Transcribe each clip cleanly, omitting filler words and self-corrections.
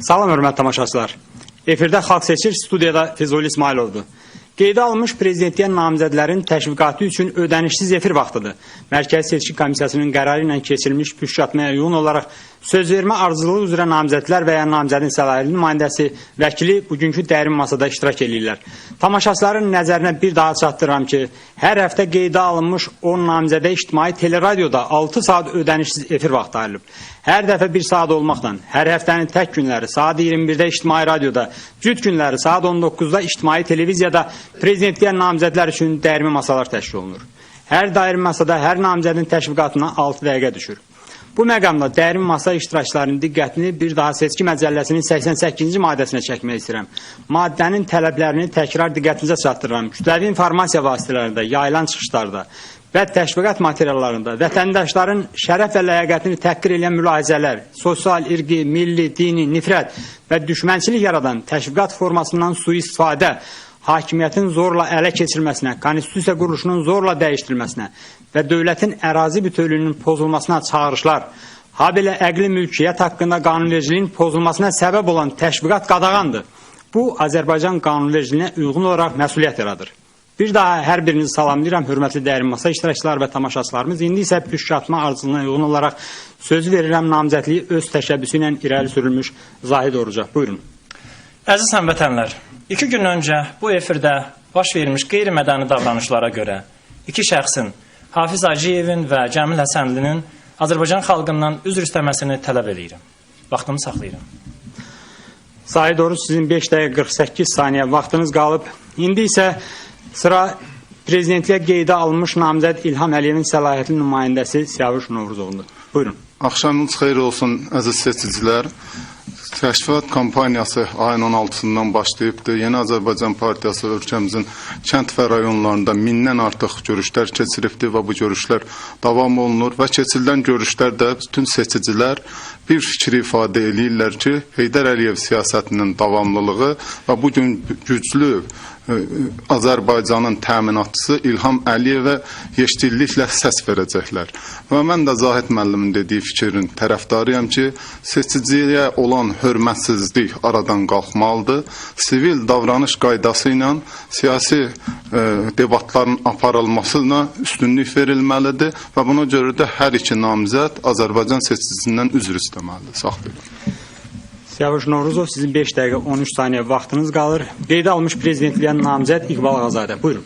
Salam hörmətli tamaşaçılar. Efirdə Xalq Seçir, studiyada Füzuli İsmayılovdur. Qeydə alınmış prezidentliyə namizədlərin təşviqatı üçün ödənişsiz efir vaxtıdır. Mərkəzi Seçki Komissiyasının qərarı ilə keçirilmiş püşkatmaya uyğun olaraq sözvermə ardıcıllığı üzrə namizədlər və ya namizədin səlahiyyətli nümayəndəsi, vəkili bugünkü dərin masada iştirak eləyirlər. Tamaşaçıların nəzərinə bir daha çatdırıram ki, hər həftə qeydə alınmış 10 namizədə ictimai teleradioda 6 saat ödənişsiz efir vaxtı ayrılıb. Hər dəfə 1 saat olmaqla, hər həftənin tək günləri saat 21-də ictimai radioda, cüt günləri saat 19-da ictimai televiziyada prezidentliyə namizədlər üçün dəyirmi masalar təşkil olunur. Hər dairə masada hər namizədin təşviqatına 6 dəqiqə düşür. Bu məqamda dəyirmi masa iştirakçılarının diqqətini bir daha seçki məcəlləsinin 88-ci maddəsinə çəkmək istəyirəm. Maddənin tələblərini təkrar diqqətinizə çatdırıram. Kütləvi informasiya vasitələrində, yayılan çıxışlarda və təşviqat materiallarında vətəndaşların şərəf və ləyaqətini təhqir edən mülahizələr, sosial, irqi, milli, dini, nifrət və düşmənçilik yaradan təşviqat formasından sui-istifadə, hakimiyyətin zorla ələ keçirilməsinə, konstitusiya quruluşunun zorla dəyişdirilməsinə və dövlətin ərazi bütövlüyünün pozulmasına çağırışlar, habelə əqli mülkiyyət haqqında qanunvericiliyin pozulmasına səbəb olan təşviqat qadağandır. Bu, Azərbaycan qanunvericiliyinə uyğun olaraq məsuliyyət yaradır. Bir daha hər birinizi salamlayıram, hörmətli dəyərli masa iştirakçılar və tamaşaçılarımız. İndi isə püşkatma ardıcılığına uyğun olaraq sözü verirəm namizədliyi öz təşəbbüsü ilə irəli sürülmüş Zahid Oruca. Buyurun. Əziz həmvətənlər, 2 gün öncə bu efirdə baş vermiş qeyri-mədəni davranışlara görə iki şəxsin, Hafiz Acıyevin və Cəmil Həsənlinin Azərbaycan xalqından üzr istəməsini tələb eləyirəm. Vaxtımı saxlayıram. Zahid Oruc, sizin 5 dəqiqə 48 saniyə vaxtınız qalıb. İndi isə sıra prezidentliyə qeydə alınmış namizəd İlham Əliyevin səlahiyyətli nümayəndəsi Siyavuş Novruzovdur. Buyurun. Axşamınız xeyir olsun əziz seçicilər. Təşviqat kampaniyası ayın 16-sından başlayıbdır. Yeni Azərbaycan Partiyası ölkəmizin kənd və rayonlarında 1000-dən artıq görüşlər keçiribdir və bu görüşlər davam olunur və keçirilən görüşlərdə bütün seçicilər bir fikri ifadə eləyirlər ki, Heydər Əliyev siyasətinin davamlılığı və bu gün güclü Azərbaycanın təminatçısı İlham Əliyevə yeşdilliklə səs verəcəklər. Və mən də Zahid müəllimin dediyi fikrin tərəfdarıyam ki, seçiciyə olan hörmətsizlik aradan qalxmalıdır. Sivil davranış qaydası ilə siyasi debatların aparılmasına üstünlük verilməlidir və buna görə də hər iki namizəd Azərbaycan seçicisindən üzr istəməlidir. Saxlayıram. Siyavuş Novruzov, sizin 5 dəqiqə 13 saniyə vaxtınız qalır. Qeydə alınmış prezidentliyə namizəd İqbal Ağazadə. Buyurun.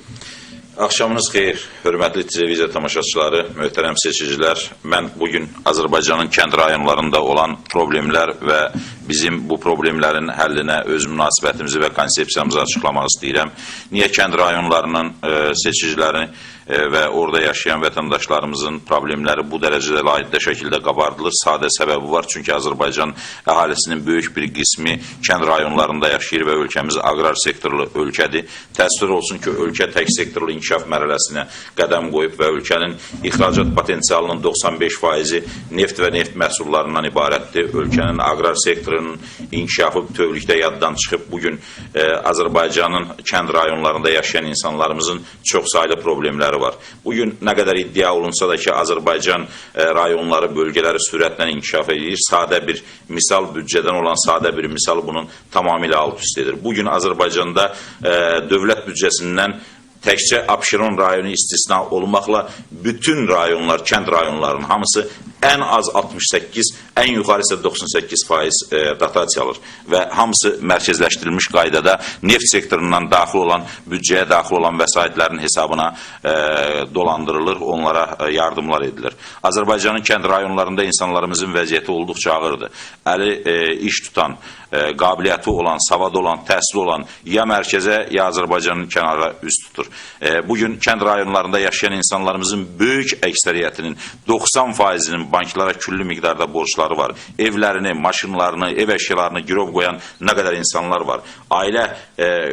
Axşamınız xeyir, hörmətli televiziya tamaşaçıları, möhtərəm seçicilər. Mən bugün Azərbaycanın kənd rayonlarında olan problemlər və bizim bu problemlərin həllinə öz münasibətimizi və konsepsiyamızı açıqlamaq istəyirəm. Niyə kənd rayonlarının seçiciləri və orada yaşayan vətəndaşlarımızın problemləri bu dərəcədə layihə şəkildə qabardılır? Sadə səbəbi var, çünki Azərbaycan əhalisinin böyük bir qismi kənd rayonlarında yaşayır və ölkəmiz aqrar sektorlu ölkədir. Təəssüf olsun ki, ölkə tək sektorlu inkişaf mərhələsinə qədəm qoyub və ölkənin ixracat potensialının 95%-i neft və neft məhsullarından ibarətdir. Ölkənin aqrar sektorunun inkişafı bütövlükdə yaddan çıxıb. Bugün Azərbaycanın kənd rayonlarında yaşayan insanlarımızın çoxsaylı problemləri var. Bugün nə qədər iddia olunsa da ki, Azərbaycan rayonları, bölgələri sürətlə inkişaf edir. Sadə bir misal, büdcədən olan sadə bir misal bunun tamamilə alt üst edir. Bugün Azərbaycanda dövlət büdcəsindən təkcə Abşeron rayonu istisna olmaqla bütün rayonlar, kənd rayonlarının hamısı ən az 68, ən yuxarı isə 98% dotasiya alır və hamısı mərkəzləşdirilmiş qaydada neft sektorundan daxil olan, büdcəyə daxil olan vəsaitlərin hesabına dolandırılır, onlara yardımlar edilir. Azərbaycanın kənd rayonlarında insanlarımızın vəziyyəti olduqca ağırdır. Əli iş tutan, qabiliyyəti olan, savadı olan, təhsili olan ya mərkəzə, ya Azərbaycanın kənara üz tutur. Bugün kənd rayonlarında yaşayan insanlarımızın böyük əksəriyyətinin 90%-inin banklara küllü miqdarda borcları var. Evlərini, maşınlarını, ev əşyalarını girov qoyan nə qədər insanlar var. Ailə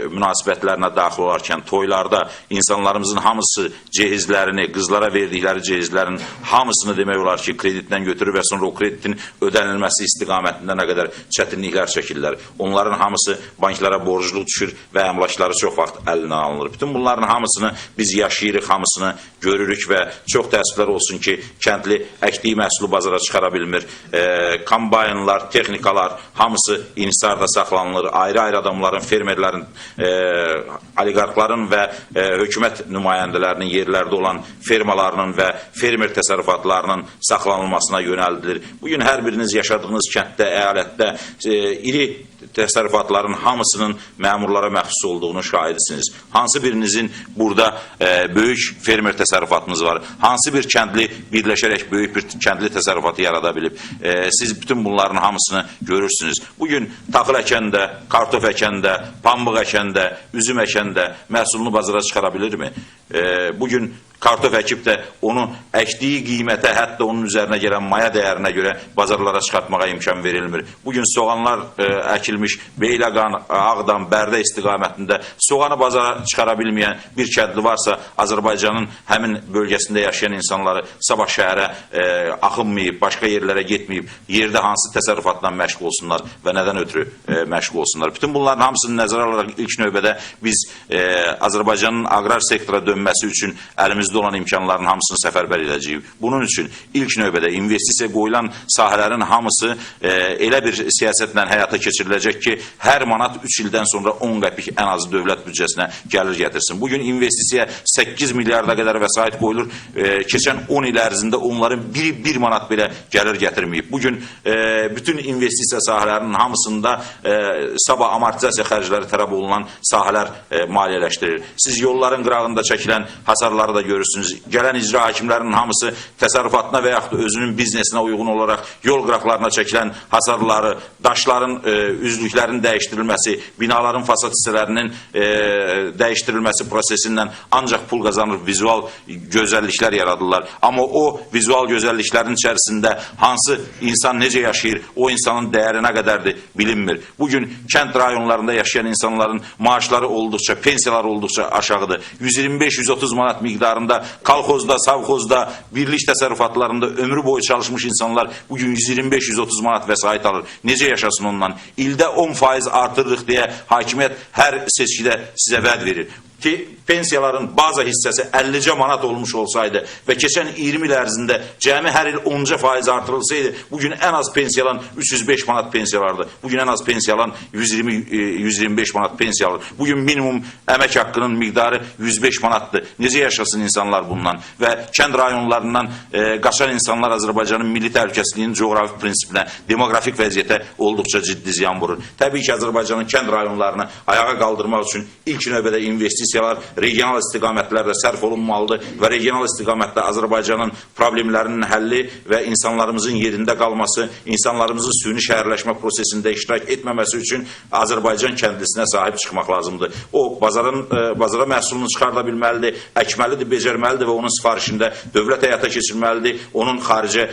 münasibətlərinə daxil olarkən toylarda insanlarımızın hamısı cehizlərini, qızlara verdikləri cehizlərin hamısını demək olar ki, kreditdən götürür və sonra o kreditin ödənilməsi istiqamətində nə qədər çətinliklər çəkirlər. Onların hamısı banklara borclu düşür və əmlakları çox vaxt əlinə alınır. Bütün bunların hamısını biz yaşayırıq, hamısını görürük və çox təəssüflər olsun ki, kəndli əkdiyi məhsulu bazara çıxara bilmir. Kombaynlar, texnikalar hamısı inhisarda saxlanılır. Ayrı-ayrı adamların, fermerlərin, oliqarxların və hökumət nümayəndələrinin yerlərdə olan fermalarının və fermer təsərrüfatlarının saxlanılmasına yönəldilir. Bugün hər biriniz yaşadığınız kənddə, əyalətdə iri təsərrüfatların hamısının məmurlara məxsus olduğunu şahidisiniz. Hansı birinizin burada böyük fermer təsərrüfatınız var? Hansı bir kəndli birləşərək böyük bir kəndli təsərrüfatı yarada bilib? Siz bütün bunların hamısını görürsünüz. Bugün taxıl əkəndə, kartof əkəndə, pambıq əkəndə, üzüm əkəndə məhsulunu bazara çıxara bilirmi? Bugün kartof əkib də onu əkdiyi qiymətə, hətta onun üzərinə gələn maya dəyərinə görə bazarlara çıxartmağa imkan verilmir. Bugün soğanlar əkilmiş Beyləqan, Ağdam, Bərdə istiqamətində soğanı bazara çıxara bilməyən bir kəndli varsa, Azərbaycanın həmin bölgəsində yaşayan insanları sabah şəhərə axınmayıb, başqa yerlərə getməyib, yerdə hansı təsərrüfatla məşğul olsunlar və nədən ötürü məşğul olsunlar. Bütün bunların hamısını nəzərə alaraq ilk növbədə biz Azərbaycanın aqrar sektora dönməsi üçün əlimizdə olan imkanların hamısını səfərbər edəcəyik. Bunun üçün ilk növbədə investisiya qoyulan sahələrin hamısı elə bir siyasətlə həyata keçiriləcək ki, hər manat 3 ildən sonra 10 qəpik ən azı dövlət büdcəsinə gəlir gətirsin. Bugün investisiya 8 milyarda qədər vəsait qoyulur. Keçən 10 il ərzində onların biri 1 manat belə gəlir gətirməyib. Bugün bütün investisiya sahələrinin hamısında sabah amortizasiya xərcləri tələb olunan sahələr maliyyələşdirilir. Siz yolların qırağında çəkilən hasarları da görürsünüz. Gələn icra hakimlərinin hamısı təsərrüfatına və yaxud da özünün biznesinə uyğun olaraq yol qıraqlarına çəkilən hasarları, daşların, üzlüklərin dəyişdirilməsi, binaların fasad hissələrinin dəyişdirilməsi prosesindən ancaq pul qazanır, vizual gözəlliklər yaradırlar. Amma o vizual gözəlliklərin içərisində hansı insan necə yaşayır, o insanın dəyəri nə qədərdir bilinmir. Bugün kənd rayonlarında yaşayan insanların maaşları olduqca, pensiyaları olduqca aşağıdır. 125-130 manat miqdarında kolxozda, savxozda, birlik təsərrüfatlarında ömrü boyu çalışmış insanlar bugün 125-130 manat vəsait alır. Necə yaşasın ondan? İldə 10% artırırıq deyə hakimiyyət hər seçkidə sizə vəd verir. Ki pensiyaların baza hissəsi 50 manat olmuş olsaydı və keçən 20 il ərzində cəmi hər il 10% artırılsaydı, bugün ən az pensiya alan 305 manat pensiya alırdı. Bugün ən az pensiya alan 120-125 manat pensiya alır. Bugün minimum əmək haqqının miqdarı 105 manatdır. Necə yaşasın insanlar bundan? Və kənd rayonlarından qaçan insanlar Azərbaycanın milli təhlükəsizliyinin coğrafi prinsipinə, demoqrafik vəziyyətə olduqca ciddi ziyan vurur. Təbii ki, Azərbaycanın kənd rayonlarını ayağa qaldırmaq üçün ilk növbədə investisiyalar regional istiqamətlərdə sərf olunmalıdır və regional istiqamətdə Azərbaycanın problemlərinin həlli və insanlarımızın yerində qalması, insanlarımızın süni şəhərləşmə prosesində iştirak etməməsi üçün Azərbaycan kəndlisinə sahib çıxmaq lazımdır. O bazara məhsulunu çıxarda bilməlidir, əkməlidir, becərməlidir və onun sifarişində dövlət həyata keçirməlidir, onun xaricə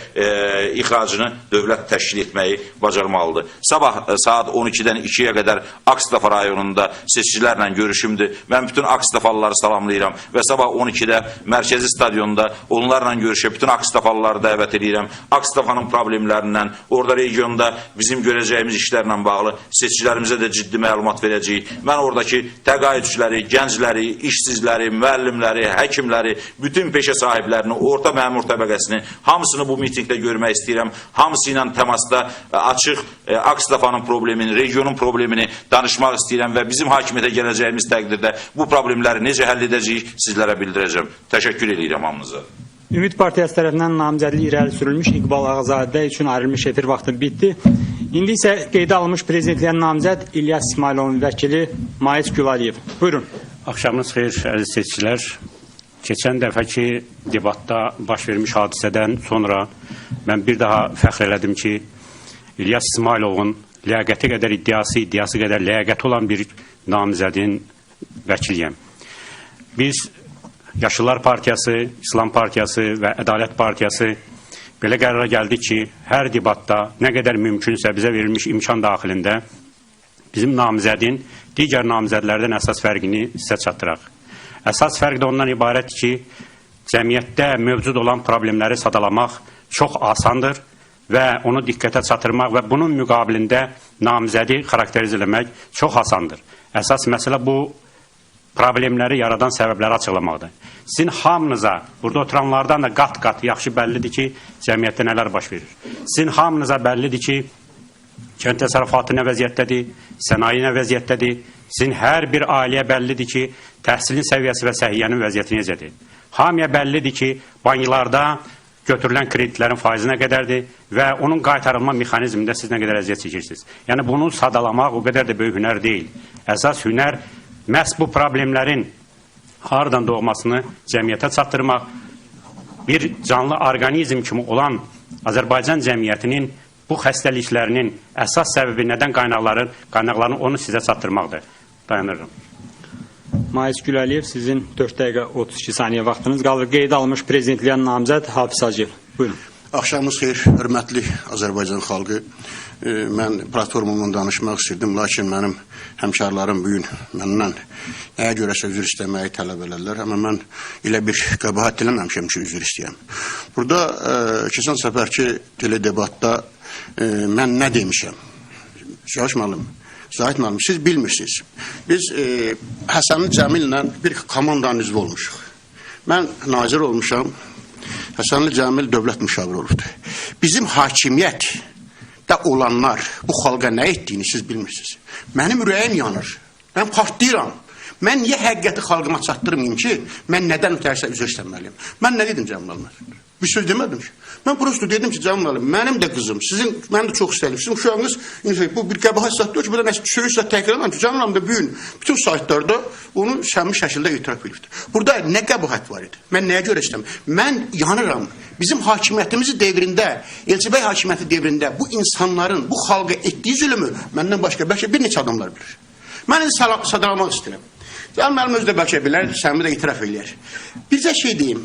ixracını dövlət təşkil etməyi bacarmalıdır. Sabah saat 12-dən 2-yə qədər Akstafa rayonunda seçicilərlə görüşümdür. Mən bütün Akstafalıları salamlayıram və sabah 12-də Mərkəzi stadionda onlarla görüşə bütün Akstafalıları dəvət edirəm. Akstafanın problemlərindən, orada regionda bizim görəcəyimiz işlərlə bağlı seçicilərimizə də ciddi məlumat verəcəyik. Mən oradakı təqaüdçüləri, gəncləri, işsizləri, müəllimləri, həkimləri, bütün peşə sahiblərini, orta məmur təbəqəsini hamısını bu mitinqdə görmək istəyirəm. Hamısı ilə təmasda açıq Akstafanın problemini, regionun problemini danışmaq istəyirəm və bizim hakimiyyətə gələcəyimiz təqdirdə bu problemləri necə həll edəcəyik sizlərə bildirəcəm. Təşəkkür edirəm hamınıza. Ümid Partiyası tərəfindən namizədlik irəli sürülmüş İqbal Ağazadə üçün ayrılmış efir vaxtı bitdi. İndi isə qeydə alınmış prezidentliyə namizəd İlyas İsmayılovun vəkili Mais Gülaliyev. Buyurun. Axşamınız xeyir, əziz seçicilər. Keçən dəfəki debatda baş vermiş hadisədən sonra mən bir daha fəxr elədim ki, İlyas İsmayılovun ləyaqəti qədər iddiası, iddiası qədər ləyaqəti olan bir namizədin vəkiliyəm. Biz Yaşıllar Partiyası, İslam Partiyası və Ədalət Partiyası belə qərara gəldik ki, hər debatda nə qədər mümkünsə bizə verilmiş imkan daxilində bizim namizədin digər namizədlərdən əsas fərqini sizə çatdıraq. Əsas fərq də ondan ibarətdir ki, cəmiyyətdə mövcud olan problemləri sadalamaq çox asandır və onu diqqətə çatdırmaq və bunun müqabilində namizədi xarakterizə eləmək çox asandır. Əsas məsələ bu problemləri yaradan səbəbləri açıqlamaqdır. Sizin hamınıza, burada oturanlardan da qat-qat yaxşı bəllidir ki, cəmiyyətdə nələr baş verir. Sizin hamınıza bəllidir ki, kənd təsərrüfatı nə vəziyyətdədir, sənaye nə vəziyyətdədir. Sizin hər bir ailəyə bəllidir ki, təhsilin səviyyəsi və səhiyyənin vəziyyəti necədir. Hamıya bəllidir ki, banklarda götürülən kreditlərin faizi nə qədərdir və onun qaytarılma mexanizmində siz nə qədər əziyyət çəkirsiniz. Yəni bunu sadalamaq o qədər də böyük hünər deyil. Əsas hünər məhz bu problemlərin hardan doğmasını cəmiyyətə çatdırmaq, bir canlı orqanizm kimi olan Azərbaycan cəmiyyətinin bu xəstəliklərinin əsas səbəbi nədən qaynaqlarını onu sizə çatdırmaqdır. Dayanıram. Mais Güləliyev, sizin 4 dəqiqə 32 saniyə vaxtınız qalır. Qeydə alınmış prezidentliyə namizəd Hafiz Hacıyev. Buyurun. Axşamınız xeyir, hörmətli Azərbaycan xalqı. Mən platformumdan danışmaq istirdim, lakin mənim həmkarlarım bu gün məndən nəyə görəsə üzr istəməyi tələb elədilər. Amma mən elə bir qəbahət eləməmişəm ki, üzr istəyəm. Burada keçən səfərki teledebatda mən nə demişəm? Şahiş müəllim, Zahid müəllim, siz bilmirsiniz. Biz Həsənli Cəmillə bir komandanın üzvü olmuşuq. Mən nazir olmuşam. Həsənli Cəmil dövlət müşaviri olubdur. Bizim hakimiyyətdə olanlar bu xalqa nə etdiyini siz bilmirsiniz. Mənim ürəyim yanır. Mən partlayıram. Mən niyə həqiqəti xalqıma çatdırmayım ki, mən nədən ötərsə üzr istəməliyim? Mən nə dedim Cəmil müəllim? Bir söz demədim ki. Mən prosto dedim ki, Cəmil müəllim, mənim də qızım, sizin, mənim də çox istəyirəm. Sizin uşağınız, bu bir qəbahət zad deyil ki, burada nəsə söyüş zad təkrar eləməm ki, Cəmil müəllim də bu gün bütün saytlarda onu səmimi şəkildə etiraf edibdir. Burada nə qəbahət var idi? Mən nəyə görə istəmirəm? Mən yanıram. Bizim hakimiyyətimizi devrində, Elçibəy hakimiyyəti devrində bu insanların, bu xalqa etdiyi zülmü məndən başqa bəlkə bir neçə adamlar bilir. Mən indi sadalamaq istəyirəm. Cəmil müəllim özü də bəlkə bilər, səmimi də etiraf eləyər. Bircə şey deyim.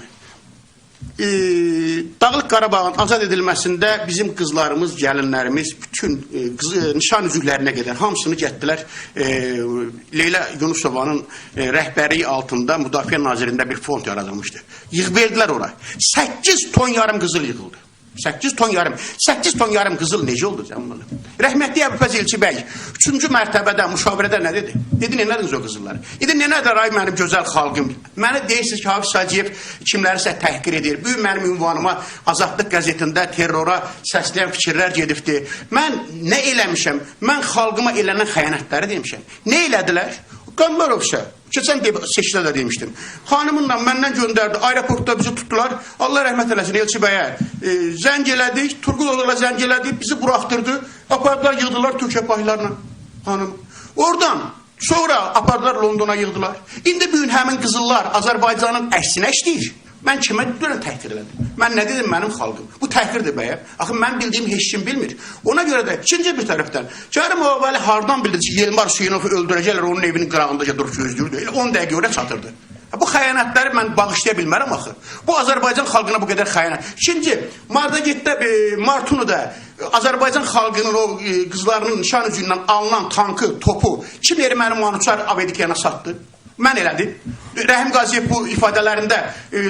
Dağlıq Qarabağın azad edilməsində bizim qızlarımız, gəlinlərimiz bütün nişan üzüklərinə qədər hamısını getdilər. Leyla Yunusovanın rəhbərliyi altında Müdafiə Nazirliyində bir fond yaradılmışdı. Yığ verdilər ora. 8 ton yarım qızıl yığıldı. 8 ton yarım. 8 ton yarım qızıl necə oldu Cəmil müəllim? Rəhmətli Əbülfəz Elçi bəy 3-cü mərtəbədə müşavirədə nə dedi? Dedi, nədiniz o qızılları? Dedi, nədər ay mənim gözəl xalqım? Mənə deyirsiniz ki, Hafiz Hacıyev kimlərisə təhqir edir. Bu gün mənim ünvanıma Azadlıq qəzetində terrora səsləyən fikirlər gedibdir. Mən nə eləmişəm? Mən xalqıma elənən xəyanətləri demişəm. Nə elədilər? Qəmbərov isə keçən seçkidə də demişdim. Xanımınla məndən göndərdi. Aeroportda bizi tutdular. Allah rəhmət eləsin Elçi bəyə. Zəng elədik. Turqul Özala zəng elədik. Bizi buraxdırdı. Apardılar, yığdılar Türkiyə paylarla. Xanım. Oradan sonra apardılar Londona yığdılar. İndi bu gün həmin qızıllar Azərbaycanın əksinə işləyir. Mən kimə görə təhqir elədim? Mən nə dedim mənim xalqım? Bu təhqirdir bəyə. Axı mən bildiyim heç kim bilmir. Ona görə də ikinci bir tərəfdən Kərimov Əli hardan bildi ki, Yelmar Hüseynovu öldürəcəklər, onun evinin qırağında durub gözləyirdi. Elə 10 dəqiqə ora çatırdı. Bu xəyanətləri mən bağışlaya bilmərəm axı. Bu Azərbaycan xalqına bu qədər xəyanət. İkinci, Mardagetdə, Martunuda Azərbaycan xalqının o qızlarının nişan üzündən alınan tankı, topu kim erməni Manuçar Avedikyana satdı? Mən elədim. Rəhim Qaziyev bu ifadələrində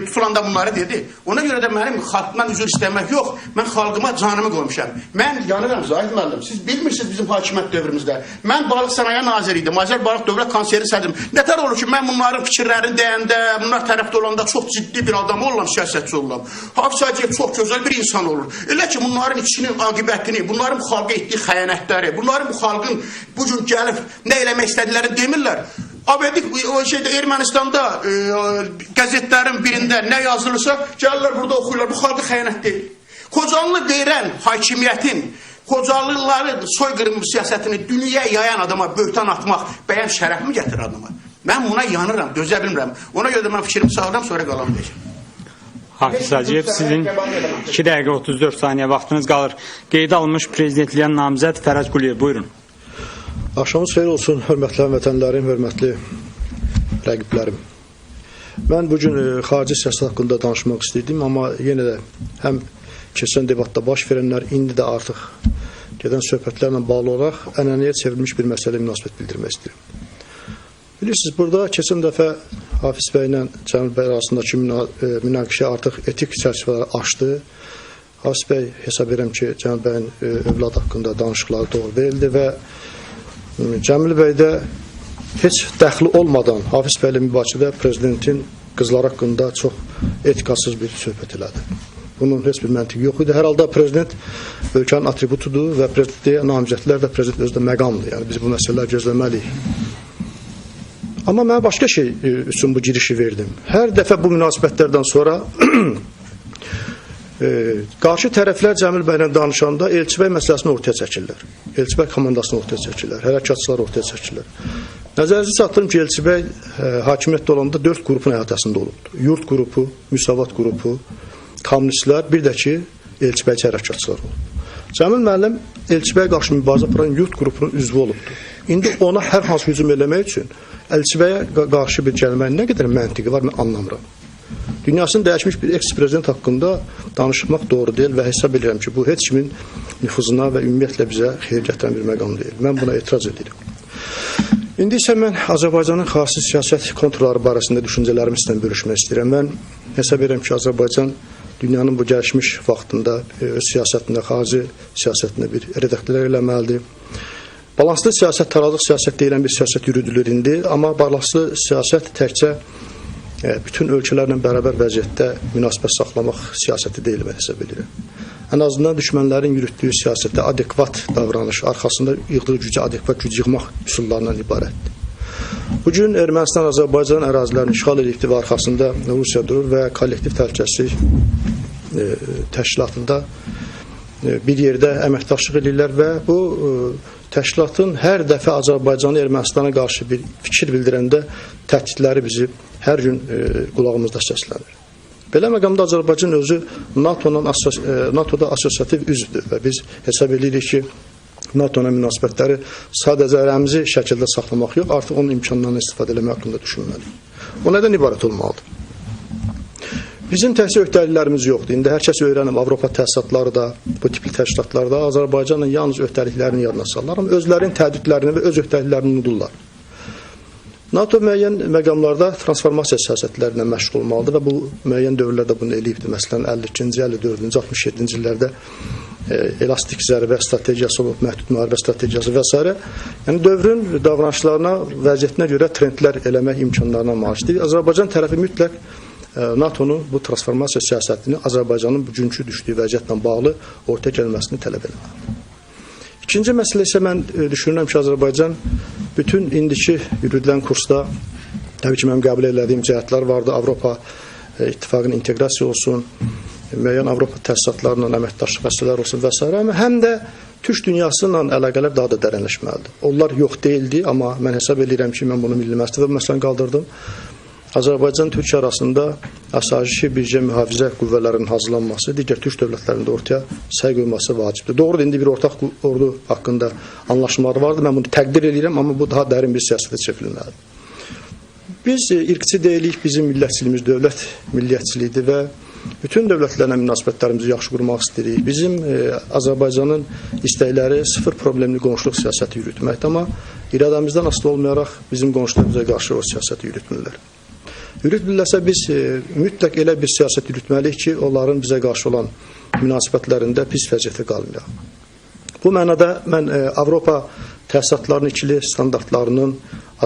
tutulanda bunları dedi. Ona görə də mənim xalqdan üzr istəmək yox. Mən xalqıma canımı qoymuşam. Mən yanıram Zahid müəllim. Siz bilmirsiniz bizim hakimiyyət dövrümüzdə. Mən Balıq Sənaye naziri idim. Azərbalıq Dövlət Konseri sədrim. Nətər olur ki, mən bunların fikirlərini deyəndə, bunlar tərəfdə olanda çox ciddi bir adam oluram, siyasətçi oluram. Hafiz Hacıyev çox gözəl bir insan olur. Elə ki, bunların içinin aqibətini, bunların bu xalqa etdiyi xəyanətləri, bunların bu xalqın bu gün gəlib nə eləmək istədiklərini demirlər. Abedik o şeydə Ermənistanda qəzetlərin birində nə yazılırsa gəlirlər burada oxuyurlar. Bu xalqa xəyanət deyil. Xocalıını verən hakimiyyətin Xocalıların soyqırımı siyasətini dünyaya yayan adama böhtan atmaq bəyəm şərəfmi gətirir adama? Mən buna yanıram, dözə bilmirəm. Ona görə də mən fikrimi sağlam, sonra qalan deyəcəm. Hafiz Hacıyev, sizin 2 dəqiqə 34 saniyə vaxtınız qalır. Qeydə alınmış prezidentliyə namizəd Fərəd Quliyev, buyurun. Axşamınız xeyir olsun, hörmətli həmvətənlərim, hörmətli rəqiblərim. Mən bugün xarici siyasət haqqında danışmaq istəyirdim, amma yenə də həm keçən debatda baş verənlər, indi də artıq gedən söhbətlərlə bağlı olaraq ənənəyə çevrilmiş bir məsələyə münasibət bildirmək istəyirəm. Bilirsiniz, burada keçən dəfə Hafiz bəylə Cəmil bəy arasındakı münaqişə artıq etik çərçivələri aşdı. Hafiz bəy hesab edirəm ki, Cəmil bəyin övlad haqqında danışıqları doğru deyildi və Cəmil bəy də Heç dəxli olmadan Hafiz bəylə mübahisədə prezidentin qızlar haqqında çox etikasız bir söhbət elədi. Bunun heç bir məntiqi yox idi. Hər halda prezident ölkənin atributudur və prezidentliyə namizədlər də prezident özü də məqamdır. Yəni biz bu məsələləri gözləməliyik. Amma mən başqa şey üçün bu girişi verdim. Hər dəfə bu münasibətlərdən sonra qarşı tərəflər Cəmil bəylə danışanda Elçibəy məsələsini ortaya çəkirlər. Elçibəy komandasını ortaya çəkirlər, hərəkatçıları ortaya çəkirlər. Nəzərinizə çatdırım ki, Elçibəy hakimiyyətdə olanda 4 qrupun əhatəsində olubdur. Yurt qrupu, Müsavat qrupu, kommunistlər, bir də ki, Elçibəyçi hərəkatçılar olub. Cəmil müəllim Elçibəyə qarşı mübarizə aparan Yurt qrupunun üzvü olubdur. İndi ona hər hansı hücum eləmək üçün Elçibəyə qarşı bir gəlməyin nə qədər məntiqi var, mən anlamıram. Dünyasını dəyişmiş bir eks-prezident haqqında danışmaq doğru deyil və hesab edirəm ki, bu heç kimin nüfuzuna və ümumiyyətlə bizə xeyir gətirən bir məqam deyil. Mən buna etiraz edirəm. İndi isə mən Azərbaycanın xarici siyasət konturları barəsində düşüncələrimi sizlə bölüşmək istəyirəm. Mən hesab edirəm ki, Azərbaycan dünyanın bu gəlişmiş vaxtında öz siyasətində, xarici siyasətində bir redaktörlər eləməlidir. Balanslı siyasət, tarazlıq siyasət deyilən bir siyasət yürüdülür indi, amma balanslı siyasət təkcə bütün ölkələrlə bərabər vəziyyətdə münasibət saxlamaq siyasəti deyil, mən hesab edirəm. Ən azından düşmənlərin yürütdüyü siyasətdə adekvat davranış, arxasında yığdığı gücə adekvat güc yığmaq üsullarından ibarətdir. Bugün Ermənistan Azərbaycan ərazilərini işğal edibdir və arxasında Rusiya durur və kollektiv təhlükəsizlik təşkilatında bir yerdə əməkdaşlıq edirlər və bu təşkilatın hər dəfə Azərbaycanı Ermənistana qarşı bir fikir bildirəndə təhdidləri bizi hər gün qulağımızda səslənir. Belə məqamda Azərbaycan özü NATO-da assosiativ üzvdür və biz hesab edirik ki, NATO-la münasibətləri sadəcə rəmzi şəkildə saxlamaq yox, artıq onun imkanlarından istifadə eləmək haqqında düşünməliyik. O nədən ibarət olmalıdır? Bizim təkcə öhdəliklərimiz yoxdur. İndi hər kəs öyrənib, Avropa təsisatları da, bu tipli təşkilatlar da Azərbaycanla yalnız öhdəliklərini yadına salırlar, amma özlərinin təhdidlərini və öz öhdəliklərini unudurlar. NATO müəyyən məqamlarda transformasiya siyasətlərlə məşğul olmalıdır və bu müəyyən dövrlərdə bunu eləyibdir. Məsələn, 52-ci, 54-cü, 67-ci illərdə elastik zərbə strategiyası olub, məhdud müharibə strategiyası və s. Yəni dövrün davranışlarına, vəziyyətinə görə trendlər eləmək imkanlarına malikdir. Azərbaycan tərəfi mütləq NATO-nun bu transformasiya siyasətini Azərbaycanın bugünkü düşdüyü vəziyyətlə bağlı ortaya gəlməsini tələb eləməlidir. İkinci məsələ isə mən düşünürəm ki, Azərbaycan bütün indiki yürüdülən kursda təbii ki, mənim qəbul elədiyim cəhətlər vardı. Avropa İttifaqının inteqrasiya olsun, müəyyən Avropa təsisatlarla əməkdaşlıq məsələlər olsun və s. Amma həm də Türk dünyası ilə əlaqələr daha da dərinləşməlidir. Onlar yox deyildi, amma mən hesab edirəm ki, mən bunu Milli Məclisdə bu məsələni qaldırdım. Azərbaycan-Türkiyə arasında asayişi bircə mühafizə qüvvələrinin hazırlanması, digər türk dövlətlərində ortaya səy qoyması vacibdir. Doğrudur, indi bir ortaq ordu haqqında anlaşmalar vardır. Mən bunu təqdir edirəm, amma bu daha dərin bir siyasətə çevrilməlidir. Biz irqçi deyilik, bizim millətçiliyimiz dövlət milliyyətçiliyidir və bütün dövlətlərlə münasibətlərimizi yaxşı qurmaq istəyirik. Bizim Azərbaycanın istəkləri sıfır problemli qonşuluq siyasəti yürütməkdir, amma iradəmizdən asılı olmayaraq bizim qonşular bizə qarşı o siyasəti yürütmürlər. Yürütmürlərsə biz mütləq elə bir siyasət yürütməliyik ki, onların bizə qarşı olan münasibətlərində pis vəziyyətə qalmayaq. Bu mənada mən Avropa təsisatlarının ikili standartlarının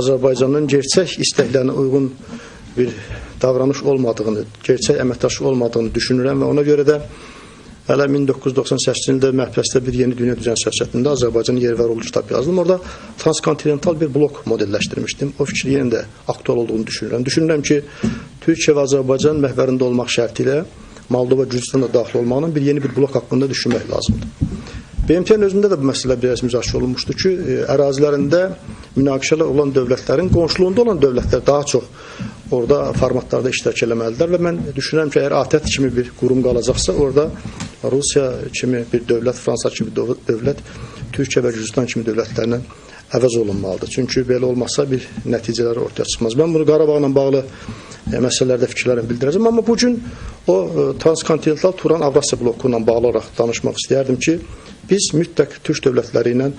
Azərbaycanın gerçək istəklərinə uyğun bir davranış olmadığını, gerçək əməkdaşlıq olmadığını düşünürəm və ona görə də hələ 1998-ci ildə məhbəsdə bir yeni dünya düzən siyasətində Azərbaycanın yeri və rolu kitab yazdım. Orada transkontinental bir blok modelləşdirmişdim. O fikir yenə də aktual olduğunu düşünürəm. Düşünürəm ki, Türkiyə və Azərbaycan məhvərində olmaq şərti ilə Moldova, Gürcüstan da daxil olmaqla bir yeni bir blok haqqında düşünmək lazımdır. BMT-nin özündə də bu məsələ biraz müzakirə olunmuşdu ki, ərazilərində münaqişələr olan dövlətlərin qonşuluğunda olan dövlətlər daha çox orada formatlarda iştirak eləməlidirlər və mən düşünürəm ki, əgər ATƏT kimi bir qurum qalacaqsa, orada Rusiya kimi bir dövlət, Fransa kimi dövlət, Türkiyə və Gürcüstan kimi dövlətlərlə əvəz olunmalıdır. Çünki belə olmasa bir nəticələr ortaya çıxmaz. Mən bunu Qarabağla bağlı məsələlərdə fikirlərimi bildirəcəm, amma bu gün o transkontinental Turan Avrasiya bloku ilə bağlı olaraq danışmaq istəyərdim ki, biz mütləq türk dövlətləri ilə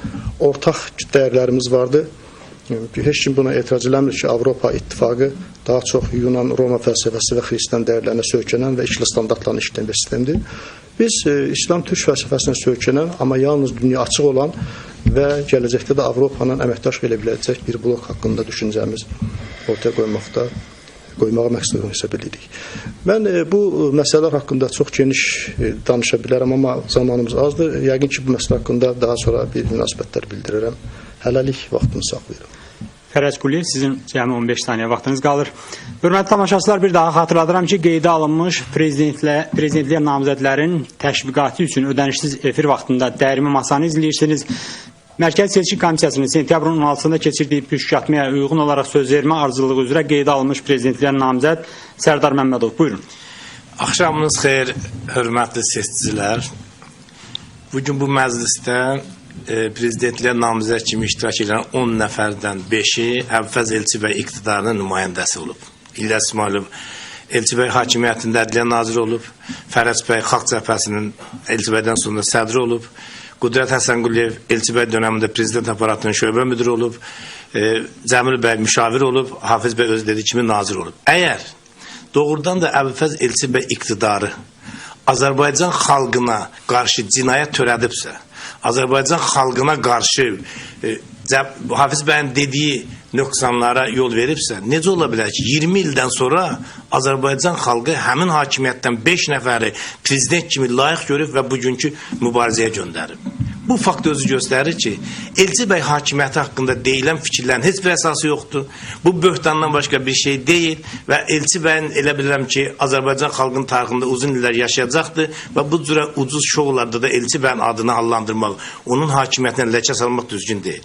ortaq dəyərlərimiz vardı. Heç kim buna etiraz eləmir ki, Avropa İttifaqı daha çox Yunan, Roma fəlsəfəsi və xristian dəyərlərinə söykənən və ikili standartlarını işləyən bir sistemdir. Biz İslam türk fəlsəfəsinə söykənən, amma yalnız dünya açıq olan və gələcəkdə də Avropanın əməkdaş elə biləcək bir blok haqqında düşüncəmiz ortaya qoymağa məqsəd uyğun hesab edirik. Mən bu məsələlər haqqında çox geniş danışa bilərəm, amma zamanımız azdır. Yəqin ki, bu məsələ haqqında daha sonra bir münasibətlər bildirərəm. Hələlik vaxtımı saxlayıram. Fərəc Quliyev, sizin cəmi 15 saniyə vaxtınız qalır. Hörmətli tamaşaçılar, bir daha xatırladıram ki, qeydə alınmış prezidentliyə namizədlərin təşviqatı üçün ödənişsiz efir vaxtında dəyirmi masanı izləyirsiniz. Mərkəzi Seçki Komissiyasının sentyabrın 16-sında keçirdiyi püşkatmaya uyğun olaraq söz vermə arzuluğu üzrə qeydə alınmış prezidentliyə namizəd Sərdar Məmmədov. Buyurun. Axşamınız xeyir, hörmətli seçicilər. Bugün bu məclisdə prezidentliyə namizəd kimi iştirak edən 10 nəfərdən 5-i Əbülfəz Elçibəy iqtidarının nümayəndəsi olub. İlyas İsmayılov Elçibəy hakimiyyətində ədliyyə naziri olub, Fərəc bəy Xalq Cəbhəsinin Elçibəydən sonra sədri olub, Qüdrət Həsənquliyev Elçibəy dönəmində prezident aparatının şöbə müdiri olub, Cəmil bəy müşavir olub, Hafiz bəy öz dediyi kimi nazir olub. Əgər doğrudan da Əbülfəz Elçibəy iqtidarı Azərbaycan xalqına qarşı cinayət törədibsə, Azərbaycan xalqına qarşı Hafiz bəyin dediyi nöqsanlara yol veribsə, necə ola bilər ki, 20 ildən sonra Azərbaycan xalqı həmin hakimiyyətdən 5 nəfəri prezident kimi layiq görüb və bugünkü mübarizəyə göndərib. Bu fakt özü göstərir ki, Elçibəy hakimiyyəti haqqında deyilən fikirlərin heç bir əsası yoxdur. Bu böhtandan başqa bir şey deyil və Elçibəyin elə bilirəm ki, Azərbaycan xalqının tarixində uzun illər yaşayacaqdır və bu cürə ucuz şovlarda da Elçibəyin adını hallandırmaq, onun hakimiyyətinə ləkə salmaq düzgün deyil.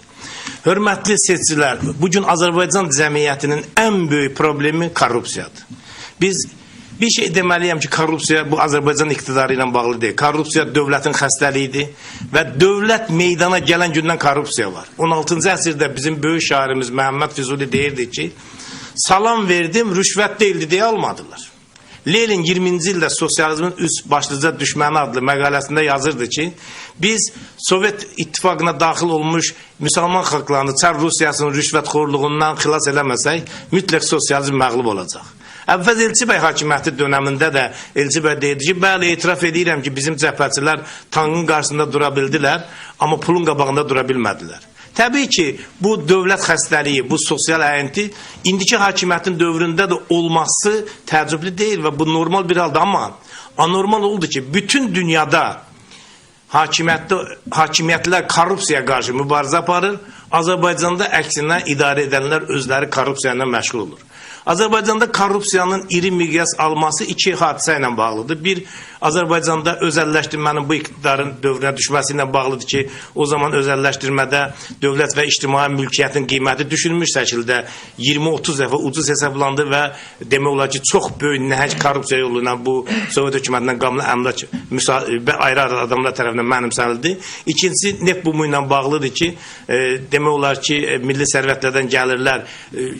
Hörmətli seçicilər, bugün Azərbaycan cəmiyyətinin ən böyük problemi korrupsiyadır. Biz bir şey deməliyəm ki, korrupsiya bu Azərbaycan iqtidarı ilə bağlı deyil. Korrupsiya dövlətin xəstəliyidir və dövlət meydana gələn gündən korrupsiya var. 16-cı əsrdə bizim böyük şairimiz Məhəmməd Füzuli deyirdi ki, salam verdim, rüşvət deyildi deyə almadılar. Lenin 20-ci ildə sosializmin üç başlıca düşməni adlı məqaləsində yazırdı ki, biz Sovet İttifaqına daxil olmuş müsəlman xalqlarını Çar Rusiyasının rüşvətxorluğundan xilas eləməsək, mütləq sosializm məğlub olacaq. Əbülfəz Elçibəy hakimiyyəti dönəmində də Elçibəy deyirdi ki, bəli, etiraf edirəm ki, bizim cəbhəçilər tankın qarşısında dura bildilər, amma pulun qabağında dura bilmədilər. Təbii ki, bu dövlət xəstəliyi, bu sosial əyinti indiki hakimiyyətin dövründə də olması təəccüblü deyil və bu normal bir haldır, amma anormal oldu ki, bütün dünyada hakimiyyətlər korrupsiyaya qarşı mübarizə aparır, Azərbaycanda əksinə idarə edənlər özləri korrupsiya ilə məşğul olur. Azərbaycanda korrupsiyanın iri miqyas alması iki hadisə ilə bağlıdır. Bir, Azərbaycanda özəlləşdirmənin bu iqtidarın dövrünə düşməsi ilə bağlıdır ki, o zaman özəlləşdirmədə dövlət və ictimai mülkiyyətin qiyməti düşülmüş şəkildə 20-30 dəfə ucuz hesablandı və demək olar ki, çox böyük nəhəng korrupsiya yolu ilə bu Sovet hökumətindən qalma əmlak və ayrı-ayrı adamlar tərəfindən mənimsənildi. İkincisi, neft bumu ilə bağlıdır ki, demək olar ki, milli sərvətlərdən gəlirlər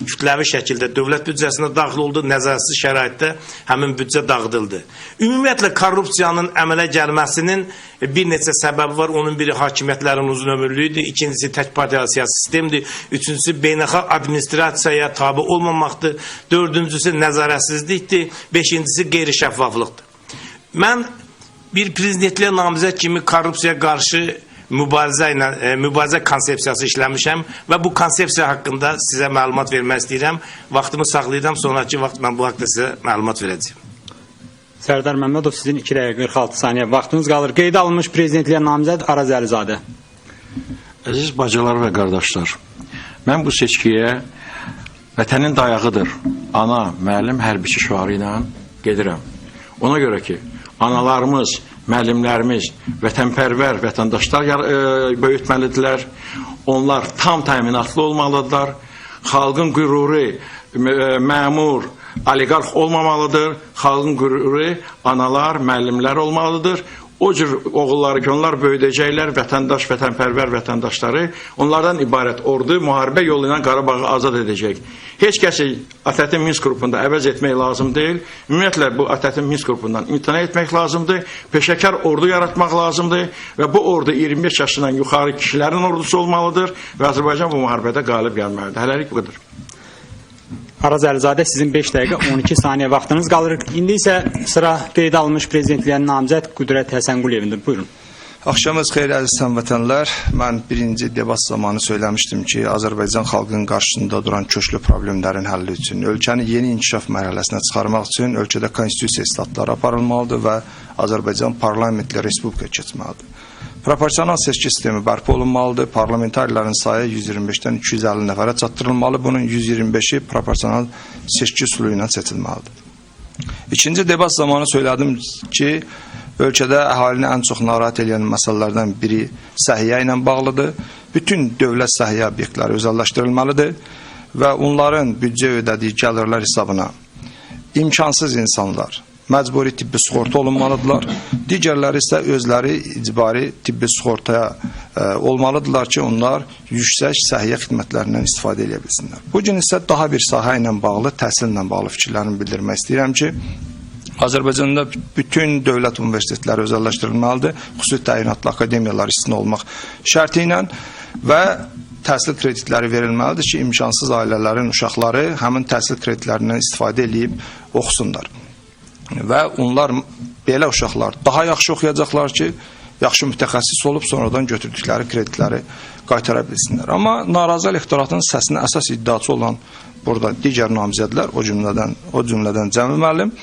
kütləvi şəkildə dövlət büdcəsinə daxil oldu, nəzarətsiz şəraitdə həmin büdcə dağıdıldı. Ümumiyyətlə, korrupsiyanın əmələ gəlməsinin bir neçə səbəbi var. Onun biri hakimiyyətlərin uzun ömürlüyüdür, ikincisi tək partiyalı siyasi sistemdir, üçüncüsü beynəlxalq administrasiyaya tabi olmamaqdır, dördüncüsü nəzarətsizlikdir, beşincisi qeyri-şəffaflıqdır. Mən bir prezidentliyə namizəd kimi korrupsiyaya qarşı mübarizə ilə mübarizə konsepsiyası işləmişəm və bu konsepsiya haqqında sizə məlumat vermək istəyirəm. Vaxtımı saxlayıram, sonrakı vaxt mən bu haqda sizə məlumat verəcəyəm. Sərdar Məmmədov, sizin 2 dəqiqə 46 saniyə vaxtınız qalır. Qeydə alınmış prezidentliyə namizəd Araz Əlizadə. Əziz bacılar və qardaşlar, mən bu seçkiyə vətənin dayağıdır, ana, müəllim, hərbiçi şüarı ilə gedirəm. Ona görə ki, analarımız, müəllimlərimiz, vətənpərvər vətəndaşlar böyütməlidirlər. Onlar tam təminatlı olmalıdırlar. Xalqın qüruru məmur, oliqarx olmamalıdır. Xalqın qüruru analar, müəllimlər olmalıdır. O cür oğulları ki, onlar böyüdəcəklər, vətəndaş, vətənpərvər vətəndaşları, onlardan ibarət ordu müharibə yolu ilə Qarabağı azad edəcək. Heç kəsi ATƏT-in Minsk qrupunda əvəz etmək lazım deyil. Ümumiyyətlə, bu ATƏT-in Minsk qrupundan imtina etmək lazımdır. Peşəkar ordu yaratmaq lazımdır və bu ordu 25 yaşından yuxarı kişilərin ordusu olmalıdır və Azərbaycan bu müharibədə qalib gəlməlidir. Hələlik bu qədər. Araz Əlizadə, sizin 5 dəqiqə 12 saniyə vaxtınız qalır. İndi isə sıra qeydə alınmış prezidentliyə namizəd Qüdrət Həsənquliyevindir. Buyurun. Axşamınız xeyir əziz həmvətənlər. Mən birinci debat zamanı söyləmişdim ki, Azərbaycan xalqının qarşısında duran köklü problemlərin həlli üçün, ölkəni yeni inkişaf mərhələsinə çıxarmaq üçün ölkədə konstitusiya islahatları aparılmalıdır və Azərbaycan parlamentli respublika keçməlidir. Proporsional seçki sistemi bərpa olunmalıdır. Parlamentarilərin sayı 125-dən 250 nəfərə çatdırılmalı. Bunun 125-i proporsional seçki üsulu ilə seçilməlidir. İkinci debat zamanı söylədim ki, ölkədə əhalini ən çox narahat edən məsələlərdən biri səhiyyə ilə bağlıdır. Bütün dövlət səhiyyə obyektləri özəlləşdirilməlidir və onların büdcə ödədiyi gəlirlər hesabına imkansız insanlar məcburi tibbi sığorta olunmalıdırlar. Digərləri isə özləri icbari tibbi sığortaya olmalıdırlar ki, onlar yüksək səhiyyə xidmətlərindən istifadə edə bilsinlər. Bu gün isə daha bir sahə ilə bağlı, təhsillə bağlı fikirlərimi bildirmək istəyirəm ki, Azərbaycanda bütün dövlət universitetləri özəlləşdirilməlidir, xüsusi təyinatlı akademiyalar istisna olmaq şərti ilə və təhsil kreditləri verilməlidir ki, imkansız ailələrin uşaqları həmin təhsil kreditlərindən istifadə eləyib oxusunlar. Və onlar, belə uşaqlar daha yaxşı oxuyacaqlar ki, yaxşı mütəxəssis olub sonradan götürdükləri kreditləri qaytara bilsinlər. Amma narazı elektoratın səsinin əsas iddiaçı olan burada digər namizədlər, o cümlədən Cəmil müəllim,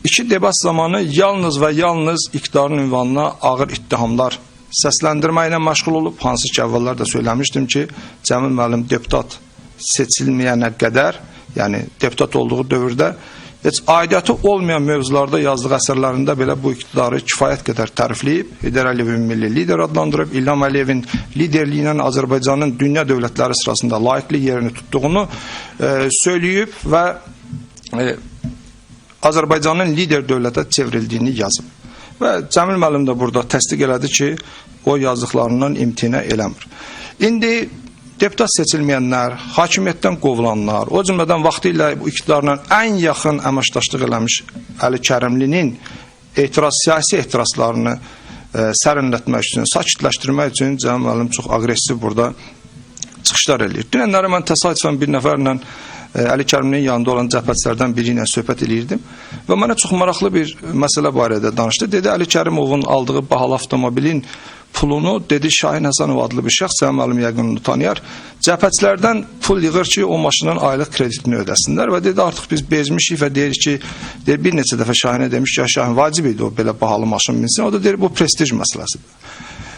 iki debat zamanı yalnız və yalnız iqtidarın ünvanına ağır ittihamlar səsləndirməklə məşğul olub. Hansı ki, əvvəllər də söyləmişdim ki, Cəmil müəllim deputat seçilməyənə qədər, yəni deputat olduğu dövrdə heç aidiyyatı olmayan mövzularda yazdığı əsərlərində belə bu iqtidarı kifayət qədər tərifləyib, Heydər Əliyevin milli lider adlandırıb, İlham Əliyevin liderliyi ilə Azərbaycanın dünya dövlətləri sırasında layiqli yerini tutduğunu söyləyib və Azərbaycanın lider dövlətə çevrildiyini yazıb. Və Cəmil müəllim də burada təsdiq elədi ki, o yazdıqlarından imtina eləmir. İndi deputat seçilməyənlər, hakimiyyətdən qovulanlar, o cümlədən vaxtı ilə bu iqtidarla ən yaxın əməkdaşlıq eləmiş Əli Kərimlinin siyasi etirazlarını sərinlətmək üçün, sakitləşdirmək üçün Cəmil müəllim çox aqressiv burada çıxışlar eləyir. Dünənləri mən təsadüfən bir nəfərlə Əli Kərimlinin yanında olan cəbhəçilərdən biri ilə söhbət eləyirdim və mənə çox maraqlı bir məsələ barədə danışdı. Dedi, Əli Kərimovun aldığı bahalı avtomobilin pulunu, dedi, Şahin Həsənov adlı bir şəxs, Cəmil müəllim yəqin onu tanıyar, cəbhəçilərdən pul yığır ki, o maşının aylıq kreditini ödəsinlər və dedi, artıq biz bezmişik və deyir ki, deyir, bir neçə dəfə Şahinə demiş ki, ya Şahin, vacib idi o belə bahalı maşın minsin. O da deyir, bu prestij məsələsidir.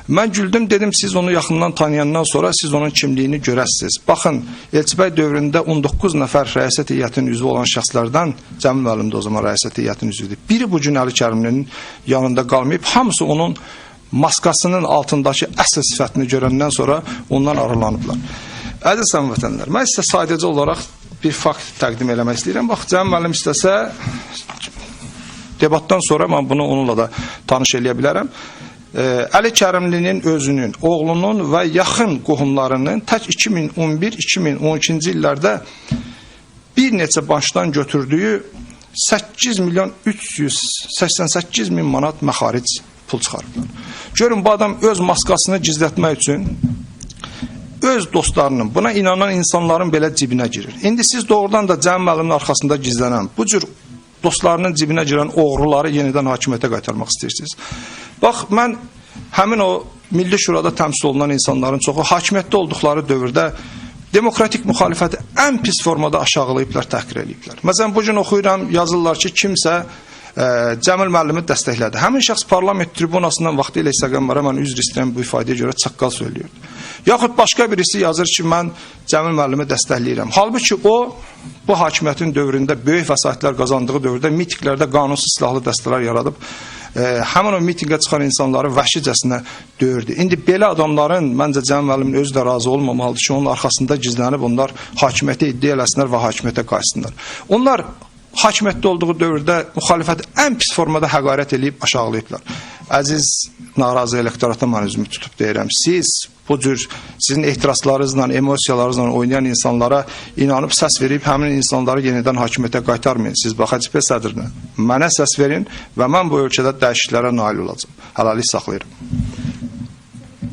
Mən güldüm, dedim, siz onu yaxından tanıyandan sonra siz onun kimliyini görəsiniz. Baxın, Elçibəy dövründə 19 nəfər rəyasət heyətinin üzvü olan şəxslərdən, Cəmil müəllim də o zaman rəyasət heyətinin üzvüdür. Biri bu gün Əli Kərimlinin yanında qalmayıb, hamısı onun maskasının altındakı əsl sifətini görəndən sonra ondan aralanıblar. Əziz həmvətənlər, mən sizə sadəcə olaraq bir fakt təqdim eləmək istəyirəm. Bax, Cəmil müəllim istəsə, debatdan sonra mən bunu onunla da tanış eləyə bilərəm. Əli Kərimlinin özünün, oğlunun və yaxın qohumlarının tək 2011-2012-ci illərdə bir neçə bankdan götürdüyü 8 milyon 388 min manat məxaric pul çıxarıblar. Görün, bu adam öz maskasını gizlətmək üçün öz dostlarının, buna inanan insanların belə cibinə girir. İndi siz doğrudan da Cəmil müəllimin arxasında gizlənən, bu cür dostlarının cibinə girən oğruları yenidən hakimiyyətə qaytarmaq istəyirsiniz. Bax, mən həmin o Milli Şurada təmsil olunan insanların çoxu hakimiyyətdə olduqları dövrdə demokratik müxalifəti ən pis formada aşağılayıblar, təhqir eləyiblər. Məsələn, bugün oxuyuram, yazırlar ki, kimsə Cəmil müəllimi dəstəklədi. Həmin şəxs parlament tribunasından vaxtı ilə İsa Qəmbərə, mən üzr istəyirəm bu ifadəyə görə, çaqqal söylüyordu. Yaxud başqa birisi yazır ki, mən Cəmil müəllimi dəstəkləyirəm. Halbuki o, bu hakimiyyətin dövründə böyük vəsaitlər qazandığı dövrdə mitinqlərdə qanunsuz silahlı dəstələr yaradıb, həmin o mitinqə çıxan insanları vəhşicəsinə döyürdü. İndi belə adamların, məncə Cəmil müəllimin özü də razı olmamalıdır ki, onun arxasında gizlənib onlar hakimiyyətə iddia eləsinlər və hakimiyyətə qayıtsınlar. Onlar hakimiyyətdə olduğu dövrdə müxalifəti ən pis formada həqarət eləyib, aşağılayıblar. Əziz narazı elektorata mən üzümü tutub deyirəm, siz bu cür sizin ehtiraslarınızla, emosiyalarınızla oynayan insanlara inanıb səs verib həmin insanları yenidən hakimiyyətə qaytarmayın. Siz bax, HDP sədrinə mənə səs verin və mən bu ölkədə dəyişikliklərə nail olacağam. Hələlik saxlayıram.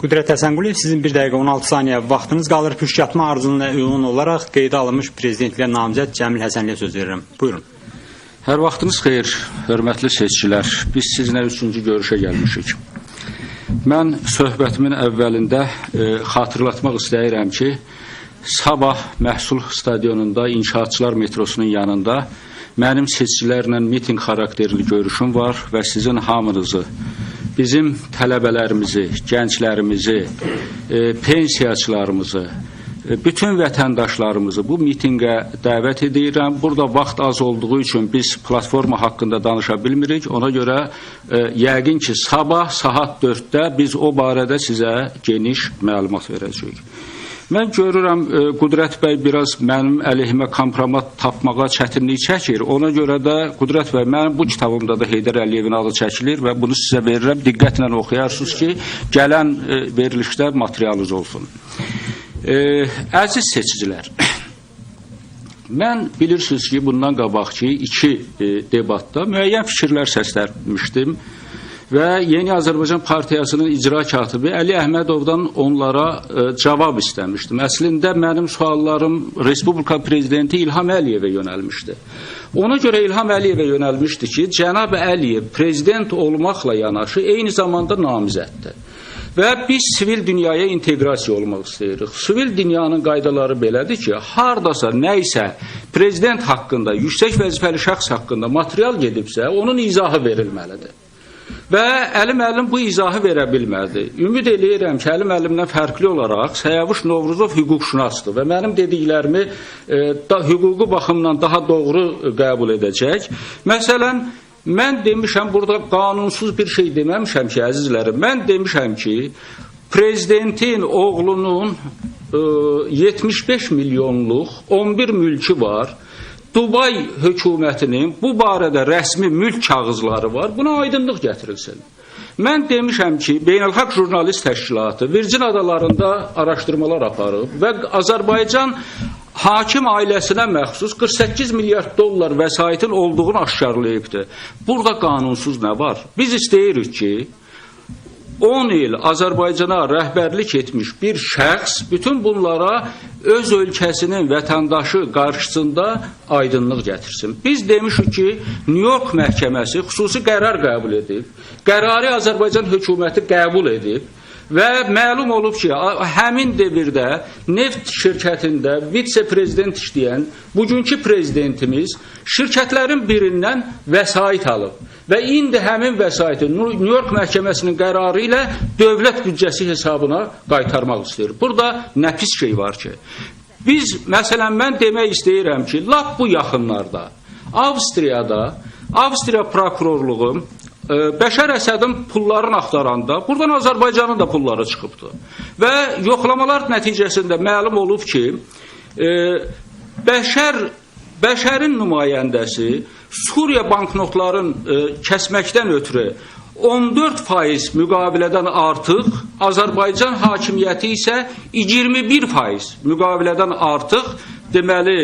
Qüdrət Həsənquliyev, sizin 1 dəqiqə 16 saniyə vaxtınız qalır. Püşkatma arzına uyğun olaraq qeydə alınmış prezidentliyə namizəd Cəmil Həsənliyə söz verirəm. Buyurun. Hər vaxtınız xeyir, hörmətli seçicilər. Biz sizinlə üçüncü görüşə gəlmişik. Mən söhbətimin əvvəlində xatırlatmaq istəyirəm ki, sabah Məhsul stadionunda İnşaatçılar metrosunun yanında mənim seçicilərlə mitinq xarakterli görüşüm var və sizin hamınızı, bizim tələbələrimizi, gənclərimizi, pensiyaçılarımızı, bütün vətəndaşlarımızı bu mitinqə dəvət edirəm. Burada vaxt az olduğu üçün biz platforma haqqında danışa bilmirik. Ona görə yəqin ki, sabah saat 4-də biz o barədə sizə geniş məlumat verəcəyik. Mən görürəm Qüdrət bəy biraz mənim əleyhimə kompromat tapmağa çətinlik çəkir. Ona görə də Qüdrət bəy, mənim bu kitabımda da Heydər Əliyevin adı çəkilir və bunu sizə verirəm. Diqqətlə oxuyarsınız ki, gələn verilişdə materialınız olsun. Əziz seçicilər, mən bilirsiniz ki, bundan qabaqki iki debatda müəyyən fikirlər səslənmişdim və Yeni Azərbaycan Partiyasının icra katibi Əli Əhmədovdan onlara cavab istəmişdim. Əslində mənim suallarım Respublika Prezidenti İlham Əliyevə yönəlmişdi. Ona görə İlham Əliyevə yönəlmişdi ki, Cənab Əliyev prezident olmaqla yanaşı eyni zamanda namizəddir. Və biz sivil dünyaya inteqrasiya olmaq istəyirik. Sivil dünyanın qaydaları belədir ki, hardasa nə isə prezident haqqında, yüksək vəzifəli şəxs haqqında material gedibsə, onun izahı verilməlidir. Və Əli müəllim bu izahı verə bilmədi. Ümid eləyirəm ki, Əli müəllimdən fərqli olaraq Səyavuş Novruzov hüquqşünasdır və mənim dediklərimi hüquqi baxımdan daha doğru qəbul edəcək. Məsələn, mən demişəm, burada qanunsuz bir şey deməmişəm ki, əzizlərim, mən demişəm ki, prezidentin oğlunun 75 milyonluq 11 mülkü var. Dubay hökumətinin bu barədə rəsmi mülk kağızları var. Buna aydınlıq gətirilsin. Mən demişəm ki, Beynəlxalq Jurnalist Təşkilatı Virgin Adalarında araşdırmalar aparıb və Azərbaycan hakim ailəsinə məxsus 48 milyard dollar vəsaitin olduğunu aşkarlayıbdır. Burada qanunsuz nə var? Biz istəyirik ki, 10 il Azərbaycana rəhbərlik etmiş bir şəxs bütün bunlara öz ölkəsinin vətəndaşı qarşısında aydınlıq gətirsin. Biz demişik ki, New York məhkəməsi xüsusi qərar qəbul edib, qərarı Azərbaycan hökuməti qəbul edib və məlum olub ki, həmin devirdə neft şirkətində vitse-prezident işləyən bugünkü prezidentimiz şirkətlərin birindən vəsait alıb və indi həmin vəsaiti New York məhkəməsinin qərarı ilə dövlət büdcəsi hesabına qaytarmaq istəyir. Burada nə pis şey var ki? Biz, məsələn, mən demək istəyirəm ki, lap bu yaxınlarda Avstriyada, Avstriya prokurorluğu Bəşər Əsədin pullarını axtaranda buradan Azərbaycanın da pulları çıxıbdı. Və yoxlamalar nəticəsində məlum olub ki, Bəşərin nümayəndəsi Suriya banknotların kəsməkdən ötürü 14% müqavilədən artıq, Azərbaycan hakimiyyəti isə 21% müqavilədən artıq deməli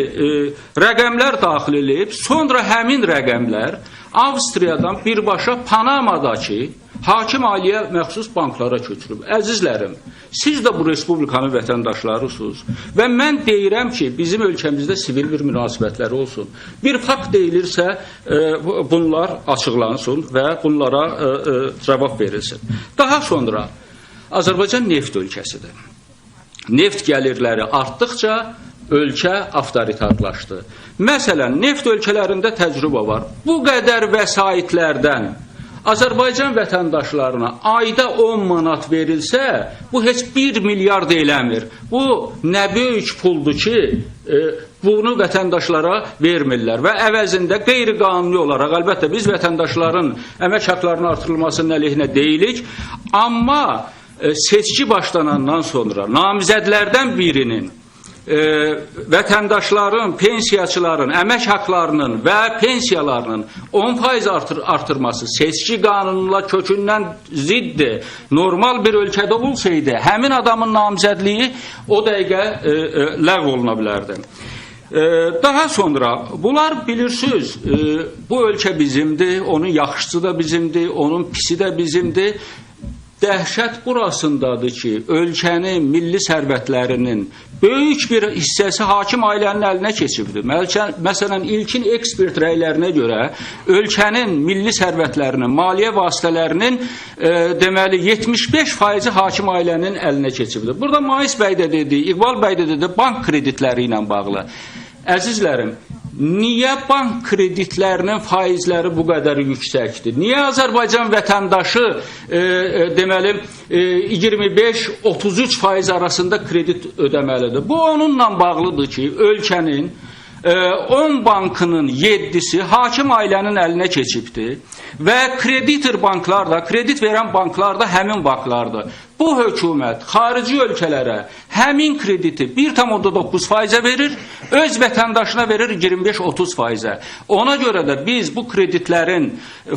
rəqəmlər daxil edib. Sonra həmin rəqəmlər Avstriyadan birbaşa Panamadakı hakim ailəyə məxsus banklara köçürüb. Əzizlərim, siz də bu respublikanın vətəndaşlarısınız və mən deyirəm ki, bizim ölkəmizdə sivil bir münasibətləri olsun. Bir fakt deyilirsə, bunlar açıqlansın və bunlara cavab verilsin. Daha sonra, Azərbaycan neft ölkəsidir. Neft gəlirləri artdıqca ölkə avtoritarlaşdı. Məsələn, neft ölkələrində təcrübə var. Bu qədər vəsaitlərdən Azərbaycan vətəndaşlarına ayda 10 manat verilsə, bu heç 1 milyard eləmir. Bu nə böyük puldur ki, bunu vətəndaşlara vermirlər və əvəzində qeyri-qanuni olaraq, əlbəttə biz vətəndaşların əmək haqlarının artırılmasının əleyhinə deyilik, amma seçki başlanandan sonra namizədlərdən birinin vətəndaşların, pensiyaçıların, əmək haqlarının və pensiyalarının 10% artırması seçki qanununa kökündən ziddir. Normal bir ölkədə olsaydı, həmin adamın namizədliyi o dəqiqə ləğv oluna bilərdi. Daha sonra bunlar bilirsiniz, bu ölkə bizimdir, onun yaxşısı da bizimdir, onun pisi də bizimdir. Dəhşət burasındadır ki, ölkənin milli sərvətlərinin böyük bir hissəsi hakim ailənin əlinə keçibdir. Məsələn, ilkin ekspert rəylərinə görə ölkənin milli sərvətlərinin, maliyyə vasitələrinin deməli 75% hakim ailənin əlinə keçibdir. Burada Mais bəy də dedi, İqbal bəy də dedi, bank kreditləri ilə bağlı. Əzizlərim, niyə bank kreditlərinin faizləri bu qədər yüksəkdir? Niyə Azərbaycan vətəndaşı deməli 25-33 faiz arasında kredit ödəməlidir? Bu onunla bağlıdır ki, ölkənin 10 bankının 7-si hakim ailənin əlinə keçibdir və kreditor banklar da, kredit verən banklar da həmin banklardır. Bu hökumət xarici ölkələrə həmin krediti 1,9 faizə verir, öz vətəndaşına verir 25-30 faizə. Ona görə də biz bu kreditlərin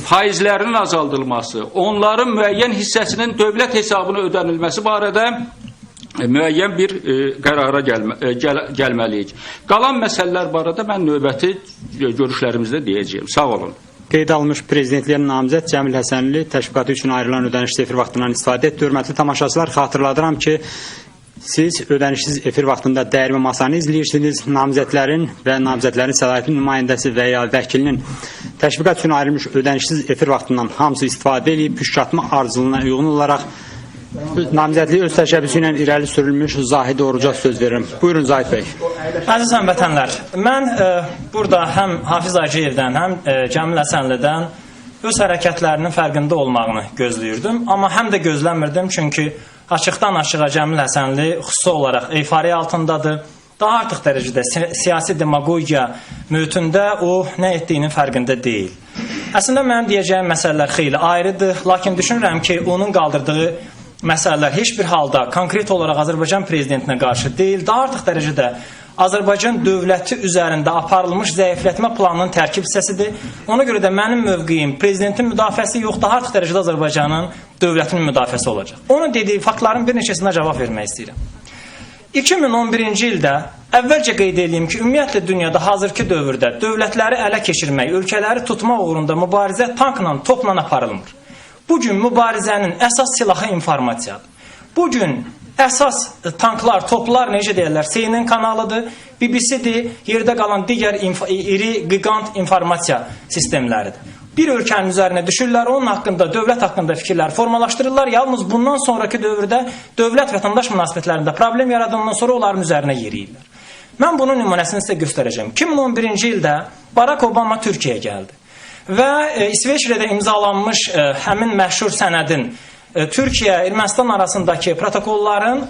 faizlərinin azaldılması, onların müəyyən hissəsinin dövlət hesabına ödənilməsi barədə müəyyən bir qərara gəlməliyik. Qalan məsələlər barədə mən növbəti görüşlərimizdə deyəcəyim. Sağ olun. Qeyd alınmış prezidentliyə namizəd Cəmil Həsənli təşviqatı üçün ayrılan ödənişsiz efir vaxtından istifadə etdi. Hörmətli tamaşaçılar, xatırladıram ki, siz ödənişsiz efir vaxtında dəyirmi masanı izləyirsiniz. Namizədlərin və namizədlərin səlahiyyətli nümayəndəsi və ya vəkilinin təşviqat üçün ayrılmış ödənişsiz efir vaxtından hamısı istifadə edib, püşkatma ardıcılığına uyğun olaraq namizədliyi öz təşəbbüsü ilə irəli sürülmüş Zahid Oruca söz verirəm. Buyurun Zahid bəy. Əziz həmvətənlər, mən burada həm Hafiz Hacıyevdən, həm Cəmil Həsənlidən öz hərəkətlərinin fərqində olmağını gözləyirdim. Amma həm də gözləmirdim, çünki açıqdan açığa Cəmil Həsənli xüsusi olaraq eyfariya altındadır. Daha artıq dərəcədə siyasi demagogiya mühitində o nə etdiyinin fərqində deyil. Əslində mənim deyəcəyim məsələlər xeyli ayrıdır, lakin düşünürəm ki, onun qaldırdığı məsələlər heç bir halda konkret olaraq Azərbaycan prezidentinə qarşı deyil, daha artıq dərəcədə Azərbaycan dövləti üzərində aparılmış zəiflətmə planının tərkib hissəsidir. Ona görə də mənim mövqeyim prezidentin müdafiəsi yox, daha artıq dərəcədə Azərbaycanın dövlətinin müdafiəsi olacaq. Onun dediyi faktların bir neçəsinə cavab vermək istəyirəm. 2011-ci ildə əvvəlcə qeyd edeyim ki, ümumiyyətlə dünyada hazırki dövrdə dövlətləri ələ keçirmək, ölkələri tutmaq uğrunda mübarizə tankla, topla aparılmır. Bugün mübarizənin əsas silahı informasiyadır. Bugün əsas tanklar, toplar, necə deyirlər, CNN kanalıdır, BBC-dir, yerdə qalan digər iri, gigant informasiya sistemləridir. Bir ölkənin üzərinə düşürlər, onun haqqında, dövlət haqqında fikirlər formalaşdırırlar. Yalnız bundan sonraki dövrdə dövlət vətəndaş münasibətlərində problem yaradandan sonra onların üzərinə yeriyirlər. Mən bunun nümunəsini sizə göstərəcəm. 2011-ci ildə Barack Obama Türkiyəyə gəldi. Və İsveçrədə imzalanmış həmin məşhur sənədin Türkiyə, Ermənistan arasındakı protokolların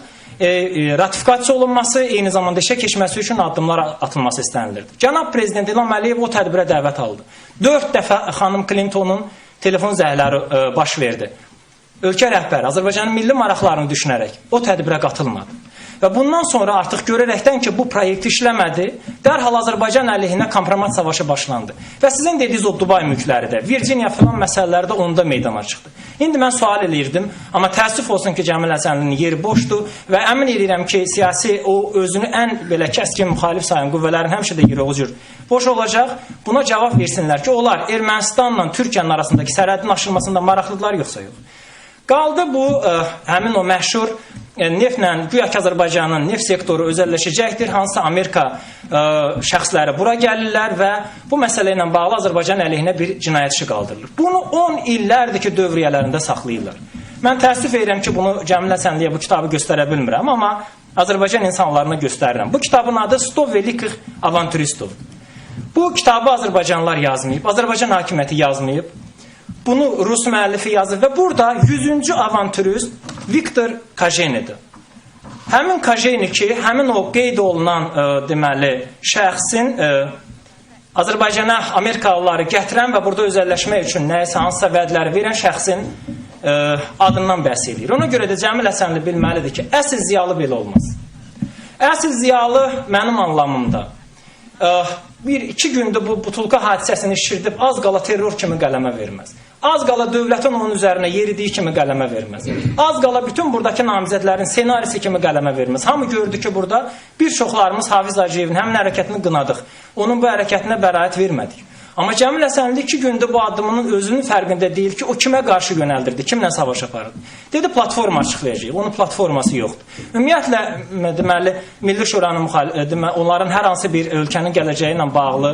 ratifikasiya olunması, eyni zamanda işə keçməsi üçün addımlar atılması istənilirdi. Cənab Prezident İlham Əliyev o tədbirə dəvət aldı. 4 dəfə xanım Clintonun telefon zəhləri baş verdi. Ölkə rəhbəri Azərbaycanın milli maraqlarını düşünərək o tədbirə qatılmadı. Və bundan sonra artıq görərəkdən ki, bu proyekt işləmədi, dərhal Azərbaycan əleyhinə kompromat savaşı başlandı. Və sizin dediyiniz o Dubay mülkləri də, Virginia filan məsələləri də onda meydana çıxdı. İndi mən sual eləyirdim, amma təəssüf olsun ki, Cəmil Həsənlinin yeri boşdur və əmin eləyirəm ki, siyasi o özünü ən belə kəskin müxalif sayan qüvvələrin həmişə də yeri o cür boş olacaq. Buna cavab versinlər ki, onlar Ermənistanla Türkiyənin arasındakı sərhədin aşılmasında maraqlıdırlar yoxsa yox. Qaldı bu həmin o məşhur neftlə, güya ki Azərbaycanın neft sektoru özəlləşəcəkdir, hansısa Amerika şəxsləri bura gəlirlər və bu məsələ ilə bağlı Azərbaycan əleyhinə bir cinayət işi qaldırılır. Bunu 10 illərdir ki, dövriyyələrində saxlayırlar. Mən təəssüf edirəm ki, bunu Cəmil Həsənliyə bu kitabı göstərə bilmirəm, amma Azərbaycan insanlarına göstərirəm. Bu kitabın adı 100 velikih avanturistov. Bu kitabı Azərbaycanlılar yazmayıb, Azərbaycan hakimiyyəti yazmayıb. Bunu Rus müəllifi yazır və burada 100-cü avantürist Viktor Kajenidir. Həmin Kajeni ki, həmin o qeyd olunan deməli şəxsin Azərbaycana Amerikalıları gətirən və burada özəlləşmək üçün nəyisə hansısa vədləri verən şəxsin adından bəhs eləyir. Ona görə də Cəmil Həsənli bilməlidir ki, əsl ziyalı belə olmaz. Əsl ziyalı mənim anlamımda bir-iki gündür bu butulka hadisəsini şişirdib az qala terror kimi qələmə verməz. Az qala dövlətin onun üzərinə yeridiyi kimi qələmə verməz. Az qala bütün buradakı namizədlərin senarisi kimi qələmə verməz. Hamı gördü ki, burada bir çoxlarımız Hafiz Hacıyevin həmin hərəkətini qınadıq. Onun bu hərəkətinə bəraət vermədik. Amma Cəmil Həsənli 2 gündür bu addımının özünün fərqində deyil ki, o kimə qarşı yönəldirdi, kimlə savaş aparırdı. Dedi, platforma açıqlayacaq. Onun platforması yoxdur. Ümumiyyətlə, deməli, Milli Şuranın onların hər hansı bir ölkənin gələcəyi ilə bağlı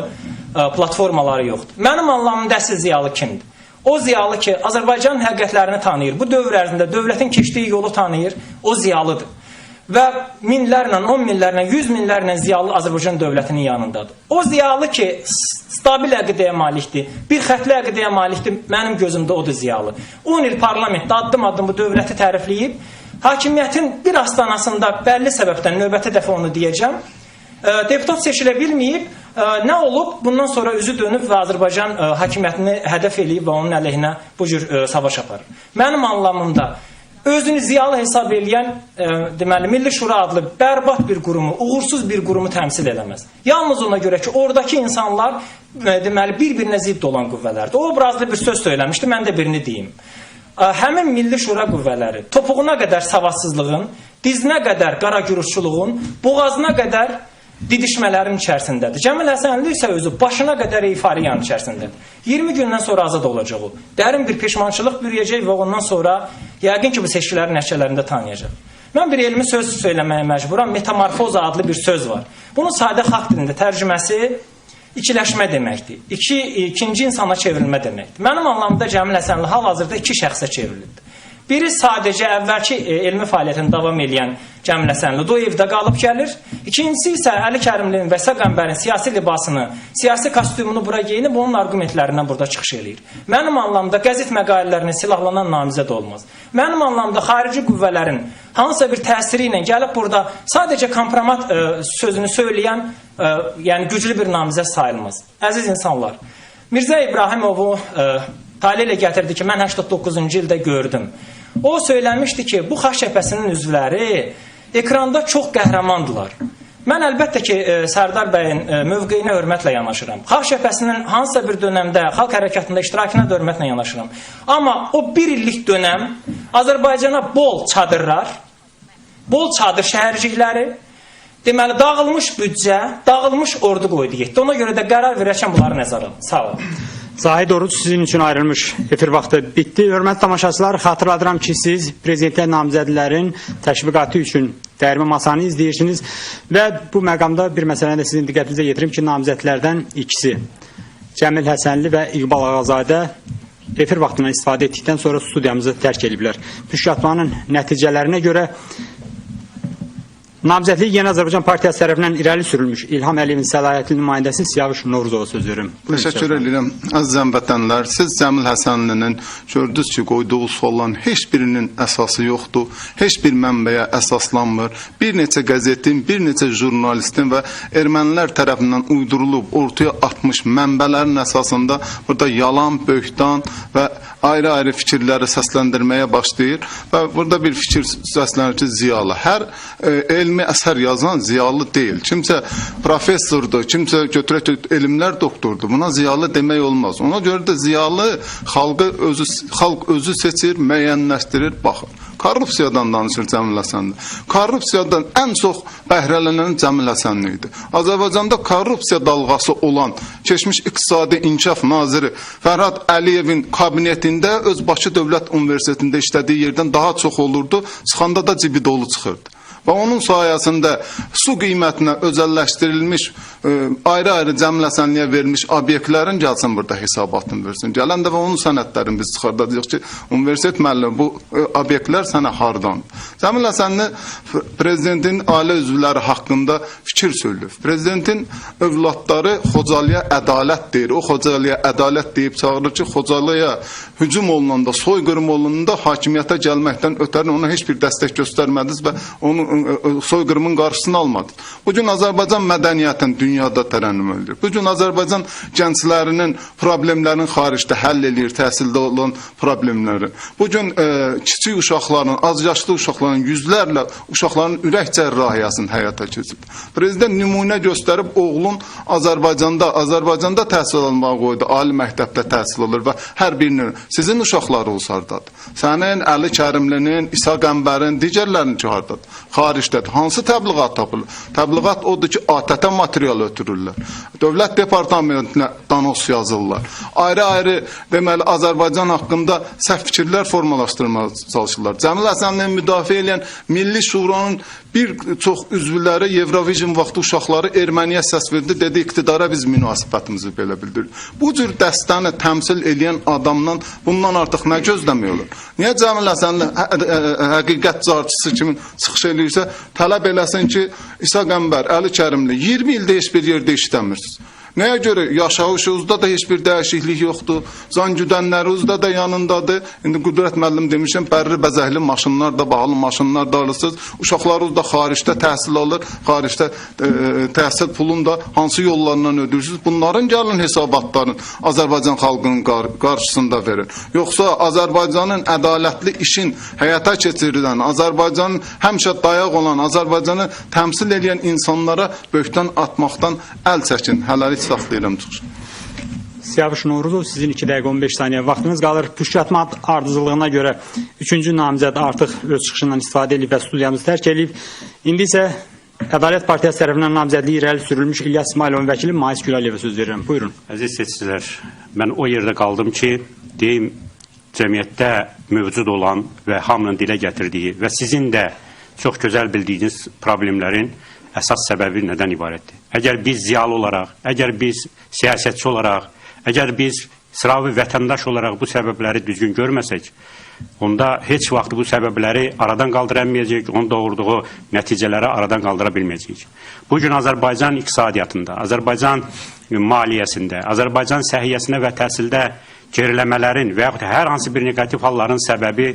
platformaları yoxdur. Mənim anlamımda əsl ziyalı kimdir? O ziyalı ki, Azərbaycanın həqiqətlərini tanıyır, bu dövr ərzində dövlətin keçdiyi yolu tanıyır, o ziyalıdır. Və minlərlə, 10 minlərlə, 100 minlərlə ziyalı Azərbaycan dövlətinin yanındadır. O ziyalı ki, stabil əqidəyə malikdir, bir xətli əqidəyə malikdir, mənim gözümdə odur ziyalı. 10 il parlamentdə addım-addım bu dövləti tərifləyib, hakimiyyətin bir astanasında bəlli səbəbdən növbəti dəfə onu deyəcəm, deputat seçilə bilməyib, nə olub? Bundan sonra üzü dönüb və Azərbaycan hakimiyyətini hədəf eləyib və onun əleyhinə bu cür savaş aparır. Mənim anlamımda özünü ziyalı hesab eləyən, deməli, Milli Şura adlı bərbad bir qurumu, uğursuz bir qurumu təmsil eləməz. Yalnız ona görə ki, oradakı insanlar, deməli, bir-birinə zidd olan qüvvələrdir. O obrazlı bir söz söyləmişdi, mən də birini deyim. Həmin Milli Şura qüvvələri topuğuna qədər savadsızlığın, dizinə qədər qaragürüşçuluğun, boğazına qədər didişmələrin içərisindədir. Cəmil Həsənli isə özü başına qədər eyfariyanın içərisindədir. 20 gündən sonra azad olacaq o. Dərin bir peşmançılıq bürüyəcək və ondan sonra yəqin ki, bu seçkilərin nəticələrində tanıyacaq. Mən bir elmi söz söyləməyə məcburam. Metamorfoza adlı bir söz var. Bunun sadə xalq dilində tərcüməsi ikiləşmə deməkdir. İkinci insana çevrilmə deməkdir. Mənim anlamda Cəmil Həsənli hal-hazırda iki şəxsə çevrilibdir. Biri sadəcə əvvəlki elmi fəaliyyətini davam eləyən Cəmil Həsənli o evdə qalıb gəlir. İkincisi isə Əli Kərimlinin və İsa Qəmbərin siyasi libasını, siyasi kostyumunu bura geyinib onun arqumentlərindən burada çıxış eləyir. Mənim anlamda qəzet məqalələrinə silahlanan namizəd olmaz. Mənim anlamda xarici qüvvələrin hansısa bir təsiri ilə gəlib burada sadəcə kompromat sözünü söyləyən, yəni güclü bir namizəd sayılmaz. Əziz insanlar, Mirzə İbrahimovu tale ilə gətirdi ki, mən 89-cu ildə gördüm. O söyləmişdi ki, bu Xaç Cəbhəsinin üzvləri ekranda çox qəhrəmandılar. Mən əlbəttə ki, Sərdar bəyin mövqeyinə hörmətlə yanaşıram. Xalq Cəbhəsinin hansısa bir dönəmdə xalq hərəkatında iştirakına da hörmətlə yanaşıram. Amma o bir illik dönəm Azərbaycana bol çadırlar, bol çadır şəhərcikləri, deməli, dağılmış büdcə, dağılmış ordu qoydu getdi. Ona görə də qərar verərkən bunları nəzərə alın. Sağ olun. Zahid Oruç sizin üçün ayrılmış efir vaxtı bitdi. Hörmətli tamaşaçılar, xatırladıram ki, siz prezidentə namizədlərin təşviqatı üçün dəyirmi masanı izləyirsiniz və bu məqamda bir məsələni də sizin diqqətinizə yetirim ki, namizədlərdən ikisi Cəmil Həsənli və İqbal Ağazadə efir vaxtından istifadə etdikdən sonra studiyamızı tərk ediblər. Püşkatmanın nəticələrinə görə namizədlik Yeni Azərbaycan Partiyası tərəfindən irəli sürülmüş İlham Əliyevin səlahiyyətli nümayəndəsi Siyavuş Novruzova söz verirəm. Təşəkkür edirəm. Əziz həmvətənlər, siz Cəmil Həsənlinin gördünüz ki, qoyduğu sualların heç birinin əsası yoxdur, heç bir mənbəyə əsaslanmır. Bir neçə qəzetin, bir neçə jurnalistin və ermənilər tərəfindən uydurulub ortaya atmış mənbələrin əsasında burada yalan, böhtan və ayrı-ayrı fikirləri səsləndirməyə başlayır və burada bir fikir səslənir ki, ziyalı. Hər elmi əsər yazan ziyalı deyil. Kimsə professordur, kimsə götürək ki, elmlər doktordur. Buna ziyalı demək olmaz. Ona görə də ziyalı xalq özü seçir, müəyyənləşdirir, baxır. Korrupsiyadan danışır Cəmil Həsənli. Korrupsiyadan ən çox bəhrələnən Cəmil Həsənli idi. Azərbaycanda korrupsiya dalğası olan keçmiş İqtisadi İnkişaf Naziri Fərhad Əliyevin kabinetində öz Bakı Dövlət Universitetində işlədiyi yerdən daha çox olurdu, çıxanda da cibi dolu çıxırdı. Və onun sayəsində su qiymətinə özəlləşdirilmiş, ayrı-ayrı Cəmil Həsənliyə verilmiş obyektlərin gəlsin burada hesabatını versin. Gələn dəfə onun sənədlərini biz çıxardacağıq ki, universitet müəllimi bu obyektlər sənə hardandır? Cəmil Həsənli prezidentin ailə üzvləri haqqında fikir söylüyor. Prezidentin övladları Xocalıya ədalət deyir. O Xocalıya ədalət deyib çağırır ki, Xocalıya hücum olunanda, soyqırım olunanda hakimiyyətə gəlməkdən ötəri ona heç bir dəstək göstərmədiniz və onu soyqırımın qarşısını almadınız. Bugün Azərbaycan mədəniyyətini dünyada tərənnüm edir. Bugün Azərbaycan gənclərinin problemlərini xaricdə həll eləyir, təhsildə olan problemləri. Bugün kiçik uşaqların, az yaşlı uşaqların, yüzlərlə uşaqların ürək cərrahiyyəsini həyata keçirdi. Prezident nümunə göstərib oğlun Azərbaycanda təhsil almağa qoydu, ali məktəbdə təhsil alır və hər birinin sizin uşaqlarınız hardadır? Sənin, Əli Kərimlinin, İsa Qəmbərin, digərlərinin ki hardadır? Xaricdədir. Hansı təbliğat tapılır? Təbliğat odur ki, ATƏT-ə material ötürürlər. Dövlət Departamentinə danos yazırlar. Ayrı-ayrı deməli Azərbaycan haqqında səhv fikirlər formalaşdırmağa çalışırlar. Cəmil Həsənlini müdafiə edən Milli Şuranın bir çox üzvləri Eurovision vaxtı uşaqları erməniyə səs verdi, dedi iqtidara biz münasibətimizi belə bildiririk. Bu cür dəstəni təmsil edən adamdan bundan artıq nə gözləmək olar? Niyə Cəmil Həsənli həqiqət carçısı kimi çıxış eləyirsə, tələb eləsin ki, İsa Qəmbər, Əli Kərimli 20 ildə heç bir yerdə işləmirsiniz. Nəyə görə yaşayışınızda da heç bir dəyişiklik yoxdur? Can güdənlərinizdə də yanındadır. İndi Qüdrət müəllim demişəm, bərri bəzəkli maşınlar da, bahalı maşınlar da alırsınız. Uşaqlarınız da xaricdə təhsil alır, xaricdə təhsil pulunu da hansı yollarla ödəyirsiniz? Bunların gəlin hesabatlarını Azərbaycan xalqının qarşısında verin. Yoxsa Azərbaycanın ədalətli işin həyata keçirilən, Azərbaycanın həmişə dayaq olan, Azərbaycanı təmsil edən insanlara böhtan atmaqdan əl çəkin. Hələlik saxlayıram çıxışı. Siyavuş Novruzov, sizin 2 dəqiqə 15 saniyə vaxtınız qalır. Püşkətmə ardıcıllığına görə 3-cü namizəd artıq öz çıxışından istifadə edib və studiyamızı tərk edib. İndi isə Ədalət Partiyası tərəfindən namizədliyi irəli sürülmüş İlyas İsmayılovun vəkili Mais Gülaliyevə söz verirəm. Buyurun. Əziz seçicilər, mən o yerdə qaldım ki, deyim, cəmiyyətdə mövcud olan və hamının dilə gətirdiyi və sizin də çox gözəl bildiyiniz problemlərin əsas səbəbi nədən ibarətdir? Əgər biz ziyalı olaraq, əgər biz siyasətçi olaraq, əgər biz sıravi vətəndaş olaraq bu səbəbləri düzgün görməsək, onda heç vaxt bu səbəbləri aradan qaldıra bilməyəcəyik, onun doğurduğu nəticələri aradan qaldıra bilməyəcəyik. Bugün Azərbaycan iqtisadiyyatında, Azərbaycan maliyyəsində, Azərbaycan səhiyyəsində və təhsildə geriləmələrin və yaxud hər hansı bir neqativ halların səbəbi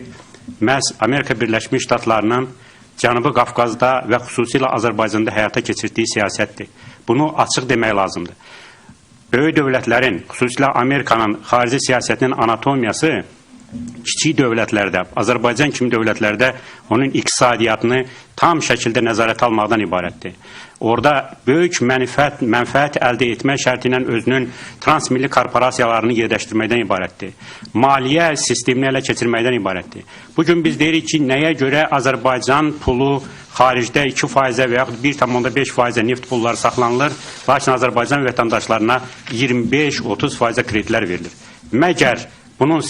məhz Amerika Birləşmiş Ştatlarının Cənubi Qafqazda və xüsusilə Azərbaycanda həyata keçirdiyi siyasətdir. Bunu açıq demək lazımdır. Böyük dövlətlərin, xüsusilə Amerikanın xarici siyasətinin anatomiyası kiçik dövlətlərdə, Azərbaycan kimi dövlətlərdə onun iqtisadiyyatını tam şəkildə nəzarətə almaqdan ibarətdir. Orada böyük mənfəət əldə etmək şərti ilə özünün transmilli korporasiyalarını yerləşdirməkdən ibarətdir. Maliyyə sistemini ələ keçirməkdən ibarətdir. Bugün biz deyirik ki, nəyə görə Azərbaycan pulu xaricdə 2%-ə və yaxud 1,5%-ə neft pulları saxlanılır, lakin Azərbaycan vətəndaşlarına 25-30%-ə kreditlər verilir. Məgər bunun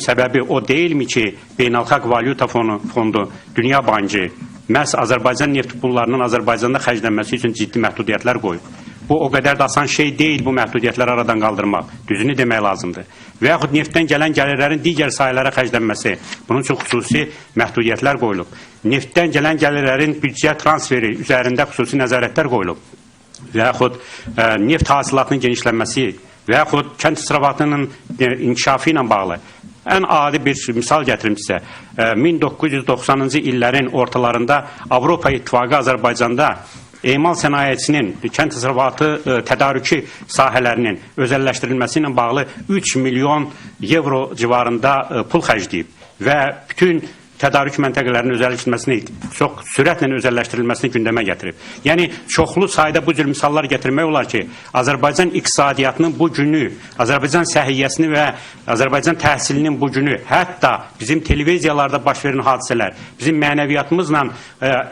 səbəbi o deyilmi ki, Beynəlxalq Valyuta Fondu, Dünya Bankı məhz Azərbaycan neft pullarının Azərbaycanda xərclənməsi üçün ciddi məhdudiyyətlər qoyub. Bu o qədər də asan şey deyil bu məhdudiyyətləri aradan qaldırmaq. Düzünü demək lazımdır. Və yaxud neftdən gələn gəlirlərin digər sahələrə xərclənməsi, bunun üçün xüsusi məhdudiyyətlər qoyulub. Neftdən gələn gəlirlərin büdcəyə transferi üzərində xüsusi nəzarətlər qoyulub. Və yaxud neft hasilatının genişlənməsi və yaxud kənd təsərrüfatının inkişafı ilə bağlı. Ən adi bir misal gətirim sizə. 1990-cı illərin ortalarında Avropa İttifaqı Azərbaycanda emal sənayesinin, kənd təsərrüfatı tədarükü sahələrinin özəlləşdirilməsi ilə bağlı 3 milyon evro civarında pul xərcləyib və bütün tədarük məntəqələrinin özəlləşdirilməsini, çox sürətlə özəlləşdirilməsini gündəmə gətirib. Yəni, çoxlu sayda bu cür misallar gətirmək olar ki, Azərbaycan iqtisadiyyatının bu günü, Azərbaycan səhiyyəsini və Azərbaycan təhsilinin bu günü, hətta bizim televiziyalarda baş verən hadisələr, bizim mənəviyyatımızla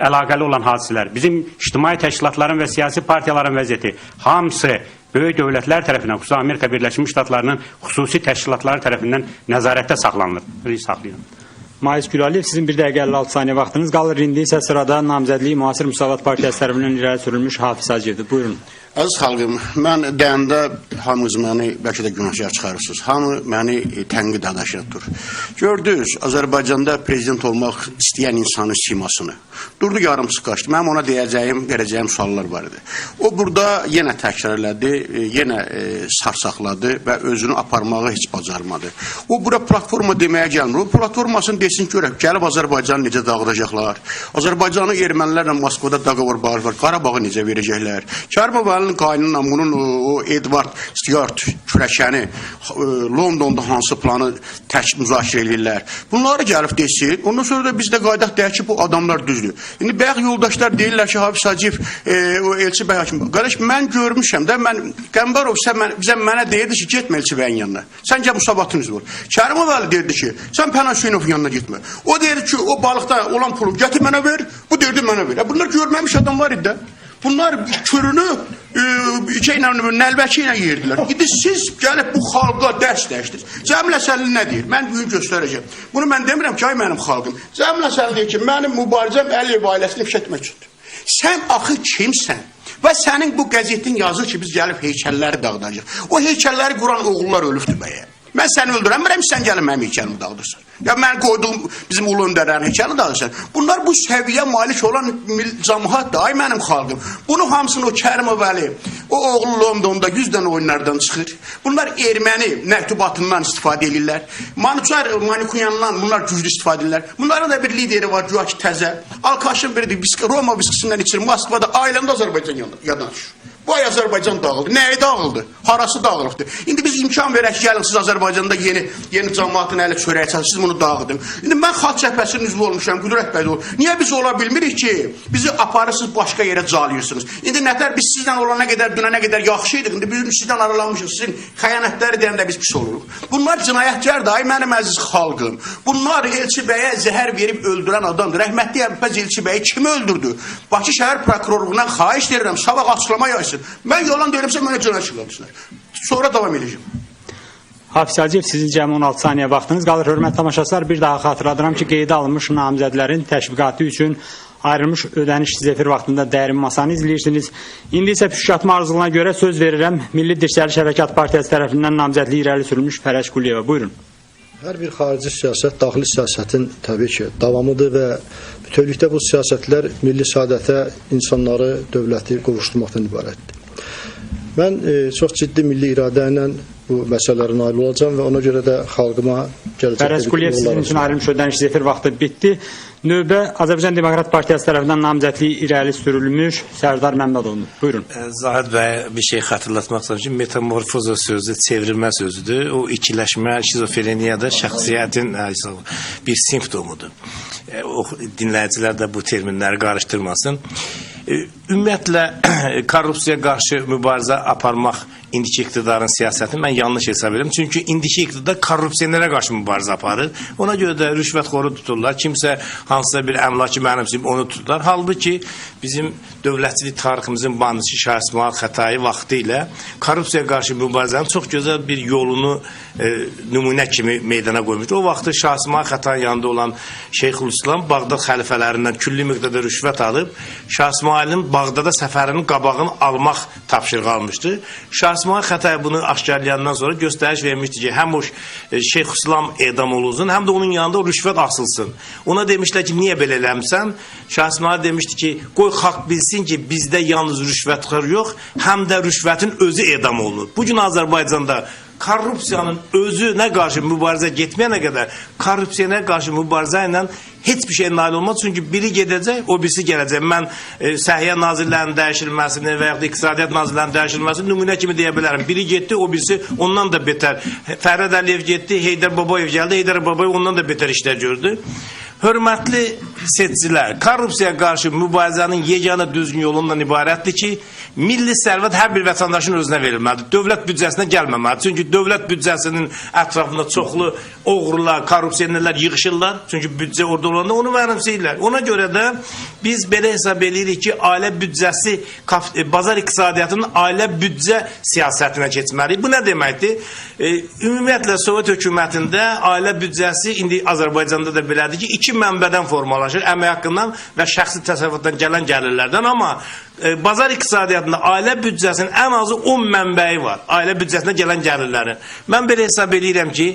əlaqəli olan hadisələr, bizim ictimai təşkilatların və siyasi partiyaların vəziyyəti, hamısı böyük dövlətlər tərəfindən, xüsusilə Amerika Birləşmiş Ştatlarının xüsusi təşkilatları tərəfindən nəzarətdə saxlanılır. Saxlayın. Mais Güləliyev, sizin 1 dəqiqə 56 saniyə vaxtınız qalır. İndi isə sırada namizədliyi Müasir Müsavat Partiyası tərəfindən irəli sürülmüş Hafiz Hacıyevdir. Buyurun. Əziz xalqım, mən deyəndə hamınız məni bəlkə də günahkar çıxarırsınız. Hamı məni tənqid adaşına tutur. Gördünüz, Azərbaycanda prezident olmaq istəyən insanın simasını. Durdu, yarımçıq qaçdı. Mənim ona deyəcəyim, verəcəyim suallar var idi. O burada yenə təkrar elədi, yenə sarsaqladı və özünü aparmağı heç bacarmadı. O bura platforma deməyə gəlmir. O platformasını desin görək, gəlib Azərbaycanı necə dağıdacaqlar. Azərbaycanı ermənilərlə Moskvada dağıvır var, Qarabağı necə verəcəklər. Kərimovun Əlinin qaynıyla bunun o Edward Stewart kürəkəni Londonda hansı planı tək müzakirə eləyirlər. Bunları gəlib desin. Ondan sonra da biz də qayıdaq deyək ki, bu adamlar düzdür. İndi bayaq yoldaşlar deyirlər ki, Hafiz Hacıyev o Elçi bəy hakim. Qardaş, mən görmüşəm də, mən Qəmbərov sən bizə mənə deyirdi ki, getmə Elçi bəyin yanına. Sən gəl Musavatın üzvü ol. Kərimov Əli deyirdi ki, sən Pəna Hüseynovun yanına getmə. O deyirdi ki, o balıqda olan pulu gətir mənə ver, bu deyirdi mənə ver. Bunlar görməmiş adamlar idi də. Bunlar kürünü şeylə, nəlbəki ilə yeyirdilər. İndi siz gəlib bu xalqa dərs dəyişdiniz. Cəmil Həsənli nə deyir? Mən bugün göstərəcəm. Bunu mən demirəm ki, ay mənim xalqım. Cəmil Həsənli deyir ki, mənim mübarizəm Əliyev ailəsini ifşa etmək üçündür. Sən axı kimsən? Və sənin bu qəzetin yazır ki, biz gəlib heykəlləri dağıdacaq. O heykəlləri quran oğullar ölübdür bəyə. Mən səni öldürəmirəm, sən gəlin mənim heykəlimi dağıdırsan. Ya mən qoyduğum bizim ulu öndərlərin heykəlini dağıdırsan. Bunlar bu səviyyə malik olan cəmaatdır, ay mənim xalqım. Bunu hamısını o Kərimov Əli, o oğlu Londonda 100 dənə oyunlardan çıxır. Bunlar erməni məktubatından istifadə edirlər. Manuçar Manikuyandan bunlar güclü istifadə edirlər. Bunların da bir lideri var, güya ki təzə. Alkaşın biridir, Roma viskisindən içir, Moskvada ailəmdə Azərbaycan yadan düşür. Bu ay Azərbaycan dağıldı. Nəyi dağıldı? Harası dağılıbdır? İndi biz imkan verək ki, gəlin siz Azərbaycanda yeni cəmaatın əli çörəyi çatır, siz bunu dağıdın. İndi mən Xalq Cəbhəsinin üzvü olmuşam, Qüdrət bəy də olub. Niyə biz ola bilmirik ki, bizi aparırsınız, başqa yerə calayırsınız? İndi nətər biz sizlə olana qədər, dünənə qədər yaxşı idik. İndi biz sizdən aralanmışıq. Sizin xəyanətləri deyəndə biz pis oluruq. Bunlar cinayətkardır, ay mənim əziz xalqım. Bunlar Elçi bəyə zəhər verib öldürən adamdır. Rəhmətli Əbülfəz Elçi bəyi kim öldürdü? Bakı şəhər prokurorluğundan xahiş edirəm, sabah açıqlama yaysın. Mən yalan deyirəmsə mənə cinayət çıxartsınlar. Sonra davam edəcəm. Hafiz Hacıyev, sizin cəmi 16 saniyə vaxtınız qalır. Hörmətli tamaşaçılar, bir daha xatırladıram ki, qeydə alınmış namizədlərin təşviqatı üçün ayrılmış ödənişsiz efir vaxtında dərin masanı izləyirsiniz. İndi isə püşkatma arzuluna görə söz verirəm Milli Dirçəliş Hərəkat Partiyası tərəfindən namizədliyi irəli sürülmüş Fərəc Quliyeva. Buyurun. Hər bir xarici siyasət daxili siyasətin təbii ki, davamıdır və bütövlükdə bu siyasətlər milli səadətə insanları, dövləti qovuşturmaqdan ibarətdir. Mən çox ciddi milli iradə ilə bu məsələlərə nail olacağam və ona görə də xalqıma gələcəkdə Fərəc Quliyev, sizin üçün ayrılmış ödənişsiz efir vaxtı bitdi. Növbə Azərbaycan Demokrat Partiyası tərəfindən namizədliyi irəli sürülmüş Sərdar Məmmədovdur. Buyurun. Zahid bəy, bir şey xatırlatmaq istəyirəm ki, metamorfoza sözü çevrilmə sözüdür. O ikiləşmə, şizofreniyada şəxsiyyətin bir simptomudur. O dinləyicilər də bu terminləri qarışdırmasın. Ümumiyyətlə korrupsiyaya qarşı mübarizə aparmaq indiki iqtidarın siyasətini mən yanlış hesab edirəm. Çünki indiki iqtidar korrupsionerə qarşı mübarizə aparır. Ona görə də rüşvətxoru tuturlar. Kimsə hansısa bir əmlakı mənimsəyib onu tuturlar. Halbuki bizim dövlətçilik tariximizin banisi Şah İsmayıl Xətai vaxtı ilə korrupsiyaya qarşı mübarizənin çox gözəl bir yolunu nümunə kimi meydana qoymuşdu. O vaxtı Şah İsmayıl Xətainin yanında olan Şeyxülislam Bağdad xəlifələrindən külli miqdarda rüşvət alıb Şah İsmayılın Bağdada səfərinin qabağını almaq tapşırığı almışdı. Şah İsmayıl Xətai bunu aşkarlayandan sonra göstəriş vermişdi ki, həm o Şeyxülislam edam olunsun, həm də onun yanında o rüşvət asılsın. Ona demişlər ki, niyə belə eləmisən? Şah İsmayıl demişdi ki, qoy xalq bilsin ki, bizdə yalnız rüşvətxor yox, həm də rüşvətin özü edam olunur. Bugün Azərbaycanda korrupsiyanın özünə qarşı mübarizə getməyənə qədər korrupsiyaya qarşı mübarizə ilə heç bir şey nail olmaz. Çünki biri gedəcək, o birisi gələcək. Mən Səhiyyə nazirlərinin dəyişilməsini və yaxud da İqtisadiyyat nazirlərinin dəyişilməsini nümunə kimi deyə bilərəm. Biri getdi, o birisi ondan da betər. Fərhad Əliyev getdi, Heydər Babayev gəldi, Heydər Babayev ondan da betər işlər gördü. Hörmətli seçicilər, korrupsiyaya qarşı mübarizənin yeganə düzgün yolundan ibarətdir ki, milli sərvət hər bir vətəndaşın özünə verilməlidir. Dövlət büdcəsinə gəlməməlidir. Çünki dövlət büdcəsinin ətrafında çoxlu oğrular, korrupsionerlər yığışırlar. Çünki büdcə orada olanda onu mənimsəyirlər. Ona görə də biz belə hesab eləyirik ki, ailə büdcəsi, bazar iqtisadiyyatının ailə büdcə siyasətinə keçməliyik. Bu nə deməkdir? Ümumiyyətlə Sovet hökumətində ailə büdcəsi indi Azərbaycanda da belədir ki, iki mənbədən formalaşır, əmək haqqından və şəxsi təsərrüfatdan gələn gəlirlərdən, amma bazar iqtisadiyyatında ailə büdcəsinin ən azı 10 mənbəyi var, ailə büdcəsinə gələn gəlirlərin. Mən belə hesab eləyirəm ki,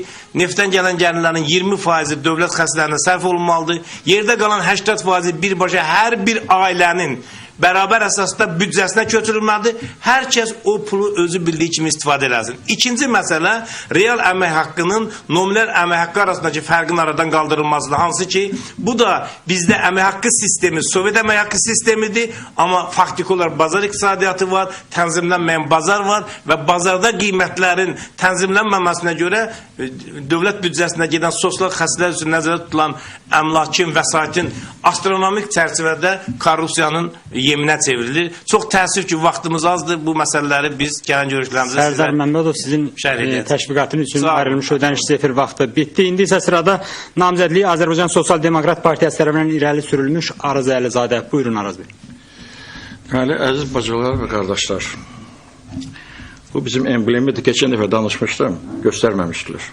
neftdən gələn gəlirlərin 20% dövlət xəstələrinə sərf olunmalıdır. Yerdə qalan 80% birbaşa hər bir ailənin bərabər əsasda büdcəsinə köçürülməlidir. Hər kəs o pulu özü bildiyi kimi istifadə eləsin. İkinci məsələ real əmək haqqının nominal əmək haqqı arasındakı fərqin aradan qaldırılmasıdır. Hansı ki, bu da bizdə əmək haqqı sistemi Sovet əmək haqqı sistemidir, amma faktiki olaraq bazar iqtisadiyyatı var, tənzimlənməyən bazar var və bazarda qiymətlərin tənzimlənməməsinə görə dövlət büdcəsinə gedən sosial xəstələr üçün nəzərdə tutulan əmlakin, vəsaitin astronomik çərçivədə korrupsiyanın yeminə çevrilir. Çox təəssüf ki, vaxtımız azdır. Bu məsələləri biz gələn görüşlərimizdə Sərdar Məmmədov, sizin təşviqatın üçün ayrılmış ödənişsiz efir vaxtı bitdi. İndi isə sırada namizədliyi Azərbaycan Sosial Demokrat Partiyası tərəfindən irəli sürülmüş Araz Əlizadə. Buyurun Araz bəy. Deməli, əziz bacılar və qardaşlar, bu bizim emblemidir. Keçən dəfə danışmışdım, göstərməmişdilər.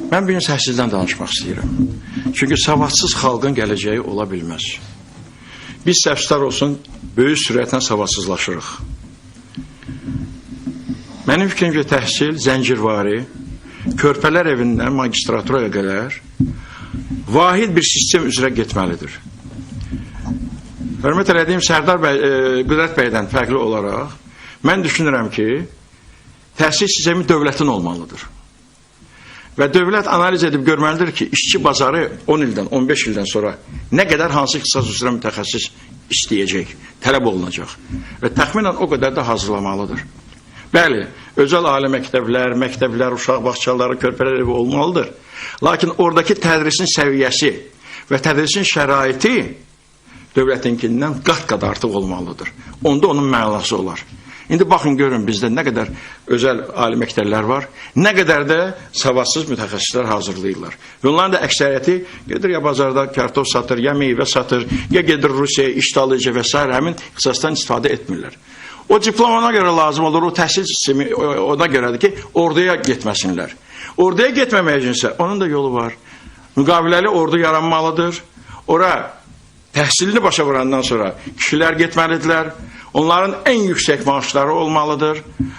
Mən bir gün təhsildən danışmaq istəyirəm. Çünki savadsız xalqın gələcəyi ola bilməz. Biz əfsuslar olsun, böyük sürətlə savadsızlaşırıq. Mənim fikrimcə təhsil zəncirvari, körpələr evindən magistraturaya qədər vahid bir sistem üzrə getməlidir. Hörmət elədiyim Sərdar bəy, Qüdrət bəydən fərqli olaraq, mən düşünürəm ki, təhsil sistemi dövlətin olmalıdır. Və dövlət analiz edib görməlidir ki, işçi bazarı 10 ildən, 15 ildən sonra nə qədər hansı ixtisas üzrə mütəxəssis istəyəcək, tələb olunacaq. Və təxminən o qədər də hazırlamalıdır. Bəli, özəl ali məktəblər, məktəblər, uşaq bağçaları, körpələr evi olmalıdır. Lakin oradakı tədrisin səviyyəsi və tədrisin şəraiti dövlətinkindən qat-qat artıq olmalıdır. Onda onun mənası olar. İndi baxın görün bizdə nə qədər özəl ali məktəblər var, nə qədər də savadsız mütəxəssislər hazırlayırlar. Və onların da əksəriyyəti gedir ya bazarda kartof satır, ya meyvə satır, ya gedir Rusiyaya iş dalıyca və s. həmin ixtisasdan istifadə etmirlər. O diplom ona görə lazım olur, o təhsil sistemi ona görədir ki, orduya getməsinlər. Orduya getməmək üçünsə onun da yolu var. Müqaviləli ordu yaranmalıdır. Ora təhsilini başa vurandan sonra kişilər getməlidirlər. Onların ən yüksək maaşları olmalıdır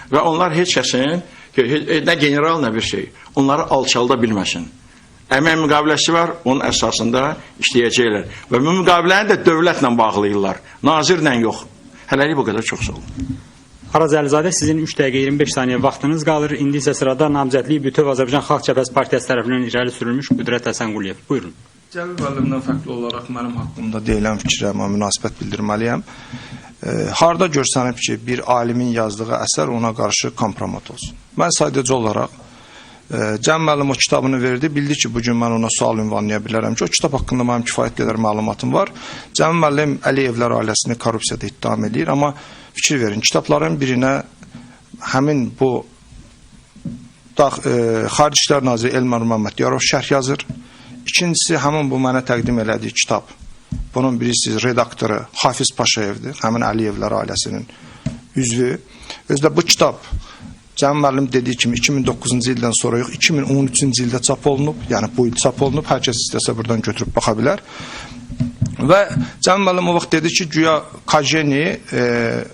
və onlar heç kəsin, nə general nə bir şey, onları alçalda bilməsin. Əmək müqaviləsi var, onun əsasında işləyəcəklər. Və bu müqaviləni də dövlətlə bağlayırlar, nazirlə yox. Hələlik bu qədər, çox sağ olun. Araz Əlizadə, sizin 3 dəqiqə 25 saniyə vaxtınız qalır. İndi isə sırada namizədliyi Bütöv Azərbaycan Xalq Cəbhəsi Partiyası tərəfindən irəli sürülmüş Qüdrət Həsənquliyev. Buyurun. Cəmil müəllimdən fərqli olaraq mənim haqqımda deyilən fikrə mən münasibət bildirməliyəm. Harda görsənib ki, bir alimin yazdığı əsər ona qarşı kompromat olsun. Mən sadəcə olaraq Cəmil müəllim o kitabını verdi, bildi ki, bugün mən ona sual ünvanlaya bilərəm ki, o kitab haqqında mənim kifayət qədər məlumatım var. Cəmil müəllim Əliyevlər ailəsini korrupsiyada ittiham edir, amma fikir verin, kitabların birinə həmin bu Xarici İşlər Naziri Elmar Məmmədiyarov şərh yazır. İkincisi, həmin bu mənə təqdim elədiyi kitab. Bunun birisi redaktoru Hafiz Paşayevdir, həmin Əliyevlər ailəsinin üzvü. Özü də bu kitab Cəmil müəllim dediyi kimi 2009-cu ildən sonra yox, 2013-cü ildə çap olunub, yəni bu il çap olunub, hər kəs istəsə buradan götürüb baxa bilər. Və Cəmil müəllim o vaxt dedi ki, güya Kajeni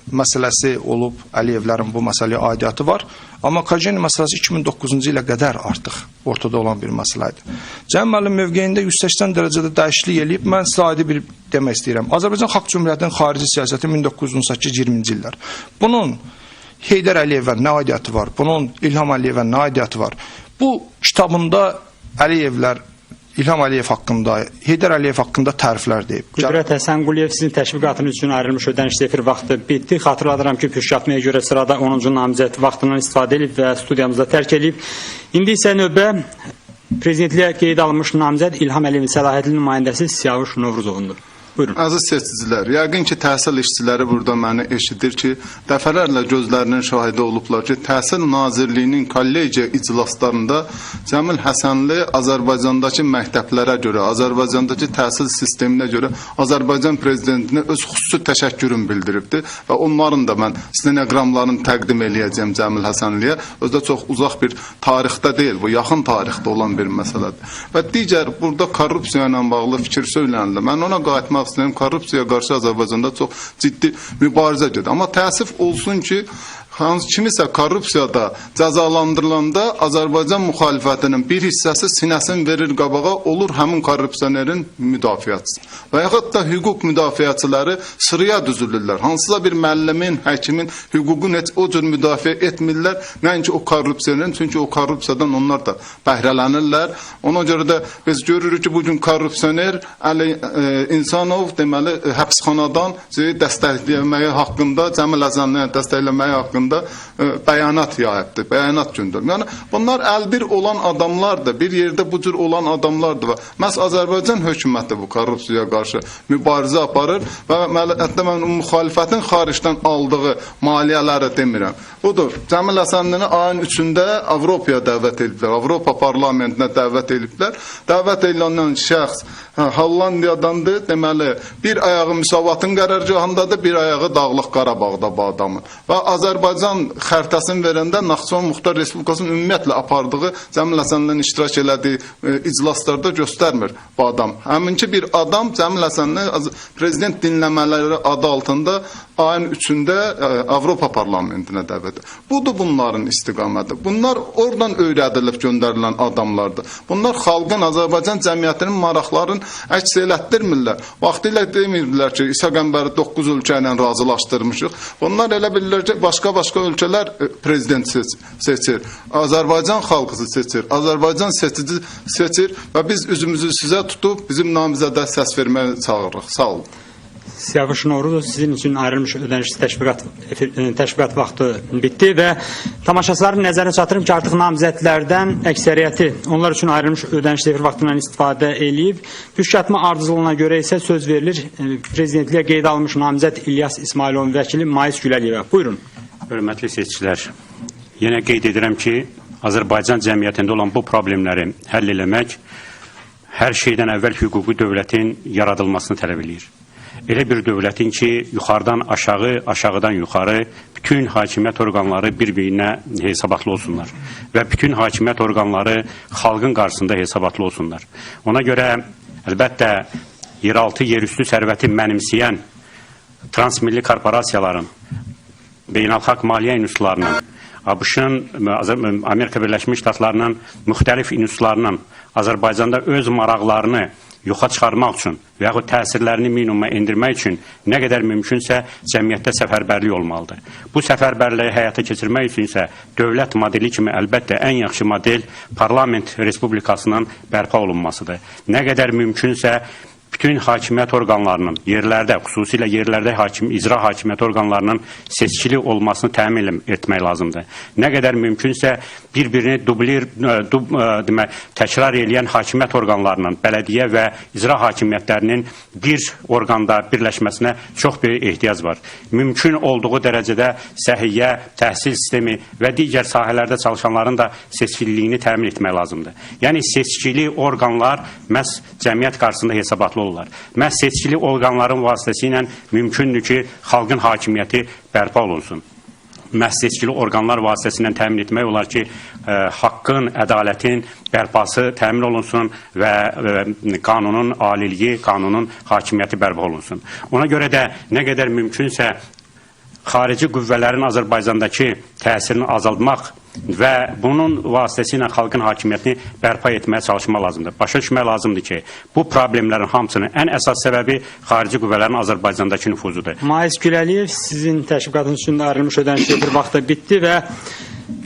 məsələsi olub, Əliyevlərin bu məsələyə aidiyyatı var. Amma Kajeni məsələsi 2009-cu ilə qədər artıq ortada olan bir məsələ idi. Cəmil müəllim mövqeyində 180 dərəcədə dəyişiklik eləyib. Mən sizə adi bir demək istəyirəm. Azərbaycan Xalq Cümhuriyyətinin xarici siyasəti 1918-20-ci illər. Bunun Heydər Əliyevə nə aidiyyatı var? Bunun İlham Əliyevə nə aidiyyatı var? Bu kitabında Əliyevlər İlham Əliyev haqqında, Heydər Əliyev haqqında təriflər deyib. Qüdrət Həsənquliyev, sizin təşviqatınız üçün ayrılmış ödənişli efir vaxtı bitdi. Xatırladıram ki, püşkatmaya görə sırada 10-cu namizəd vaxtından istifadə edib və studiyamızda tərk edib. İndi isə növbə prezidentliyə qeyd alınmış namizəd İlham Əliyevin səlahiyyətli nümayəndəsi Siyavuş Novruzovundur. Buyurun. Əziz seçicilər, yəqin ki, təhsil işçiləri burada məni eşidir ki, dəfələrlə gözlərinin şahidi olublar ki, Təhsil Nazirliyinin kollegiya iclaslarında Cəmil Həsənli Azərbaycandakı məktəblərə görə, Azərbaycandakı təhsil sisteminə görə Azərbaycan prezidentinə öz xüsusi təşəkkürünü bildiribdir və onların da mən stenoqramlarını təqdim eləyəcəyəm Cəmil Həsənliyə. Özü də çox uzaq bir tarixdə deyil, bu yaxın tarixdə olan bir məsələdir. Və digər burada korrupsiya ilə bağlı fikir söylənilir. Mən ona qayıtmaq istəyirəm. Korrupsiyaya qarşı Azərbaycanda çox ciddi mübarizə gedir. Amma təəssüf olsun ki, Hansı kimisə korrupsiyada cəzalandırılanda Azərbaycan müxalifətinin bir hissəsi sinəsini verir qabağa, olur həmin korrupsionerin müdafiəçisi. Və yaxud da hüquq müdafiəçiləri sıraya düzülürlər. Hansısa bir müəllimin, həkimin hüququnu heç o cür müdafiə etmirlər, nəinki o korrupsionerin, çünki o korrupsiyadan onlar da bəhrələnirlər. Ona görə də biz görürük ki, bugün korrupsioner Əli İnsanov deməli həbsxanadan dəstəkləməyi haqqında, Cəmil Həsənlini dəstəkləməyi haqqında bəyanat yayıbdır, bəyanat göndərib. Yəni bunlar əlbir olan adamlardır, bir yerdə bu cür olan adamlardır və məhz Azərbaycan hökuməti bu korrupsiyaya qarşı mübarizə aparır və hətta mən müxalifətin xaricdən aldığı maliyyələri demirəm. Budur, Cəmil Həsənlini ayın 3-ündə Avropaya dəvət ediblər, Avropa parlamentinə dəvət ediblər. Dəvət edilən şəxs Hollandiyadandır, deməli bir ayağı müsavatın qərargahındadır, bir ayağı Dağlıq Qarabağda bu adamın. Və Azərbaycan xəritəsini verəndə Naxçıvan Muxtar Respublikasının ümumiyyətlə apardığı Cəmil Həsənlinin iştirak elədiyi iclaslarda göstərmir bu adam. Həminki bir adam Cəmil Həsənli prezident dinləmələri adı altında ayın 3-ündə Avropa parlamentinə dəvət edir. Budur bunların istiqaməti. Bunlar oradan öyrədilib göndərilən adamlardır. Bunlar xalqın, Azərbaycan cəmiyyətinin maraqlarını əks elətdirmirlər. Vaxtilə demirdilər ki, İsa Qəmbəri 9 ölkə ilə razılaşdırmışıq. Bunlar elə bilirlər ki, başqa-başqa ölkələr prezident seçir. Azərbaycan xalqı seçir. Azərbaycan seçici seçir və biz üzümüzü sizə tutub bizim namizədə səs verməyə çağırırıq. Sağ olun. Siyavuş Novruzov, sizin üçün ayrılmış ödənişsiz təşviqat vaxtı bitdi və tamaşaçıların nəzərinə çatdırım ki, artıq namizədlərdən əksəriyyəti onlar üçün ayrılmış ödənişsiz efir vaxtından istifadə eləyib. Püşkatma ardıcılığına görə isə söz verilir prezidentliyə qeydə alınmış namizəd İlyas İsmayılovun vəkili Mais Güləliyevə. Buyurun. Hörmətli seçicilər, yenə qeyd edirəm ki, Azərbaycan cəmiyyətində olan bu problemləri həll eləmək hər şeydən əvvəl hüquqi dövlətin yaradılmasını tələb eləyir. Elə bir dövlətin ki, yuxarıdan aşağı, aşağıdan yuxarı bütün hakimiyyət orqanları bir-birinə hesabatlı olsunlar və bütün hakimiyyət orqanları xalqın qarşısında hesabatlı olsunlar. Ona görə əlbəttə yeraltı, yerüstü sərvəti mənimsəyən transmilli korporasiyaların, beynəlxalq maliyyə institutlarının, ABŞ-ın, Amerika Birləşmiş Ştatlarının müxtəlif institutlarının Azərbaycanda öz maraqlarını yoxa çıxarmaq üçün və yaxud təsirlərini minimuma endirmək üçün nə qədər mümkünsə cəmiyyətdə səfərbərlik olmalıdır. Bu səfərbərliyi həyata keçirmək üçün isə dövlət modeli kimi əlbəttə ən yaxşı model parlament respublikasının bərpa olunmasıdır. Nə qədər mümkünsə bütün hakimiyyət orqanlarının yerlərdə, xüsusilə yerlərdə icra hakimiyyət orqanlarının seçkili olmasını təmin etmək lazımdır. Nə qədər mümkünsə bir-birini təkrar eləyən hakimiyyət orqanlarının, bələdiyyə və icra hakimiyyətlərinin bir orqanda birləşməsinə çox böyük ehtiyac var. Mümkün olduğu dərəcədə səhiyyə, təhsil sistemi və digər sahələrdə çalışanların da seçkililiyini təmin etmək lazımdır. Yəni seçkili orqanlar məhz cəmiyyət qarşısında hesabatlı olurlar. Məhz seçkili orqanların vasitəsilə mümkündür ki, xalqın hakimiyyəti bərpa olunsun. Məhz seçkili orqanlar vasitəsilə təmin etmək olar ki, haqqın, ədalətin bərpası təmin olunsun və qanunun aliliyi, qanunun hakimiyyəti bərpa olunsun. Ona görə də nə qədər mümkünsə xarici qüvvələrin Azərbaycandakı təsirini azaltmaq və bunun vasitəsilə xalqın hakimiyyətini bərpa etməyə çalışmaq lazımdır. Başa düşmək lazımdır ki, bu problemlərin hamısının ən əsas səbəbi xarici qüvvələrin Azərbaycandakı nüfuzudur. Mais Güləliyev, sizin təşviqatınız üçün də ayrılmış ödənişli efir vaxtı bitdi və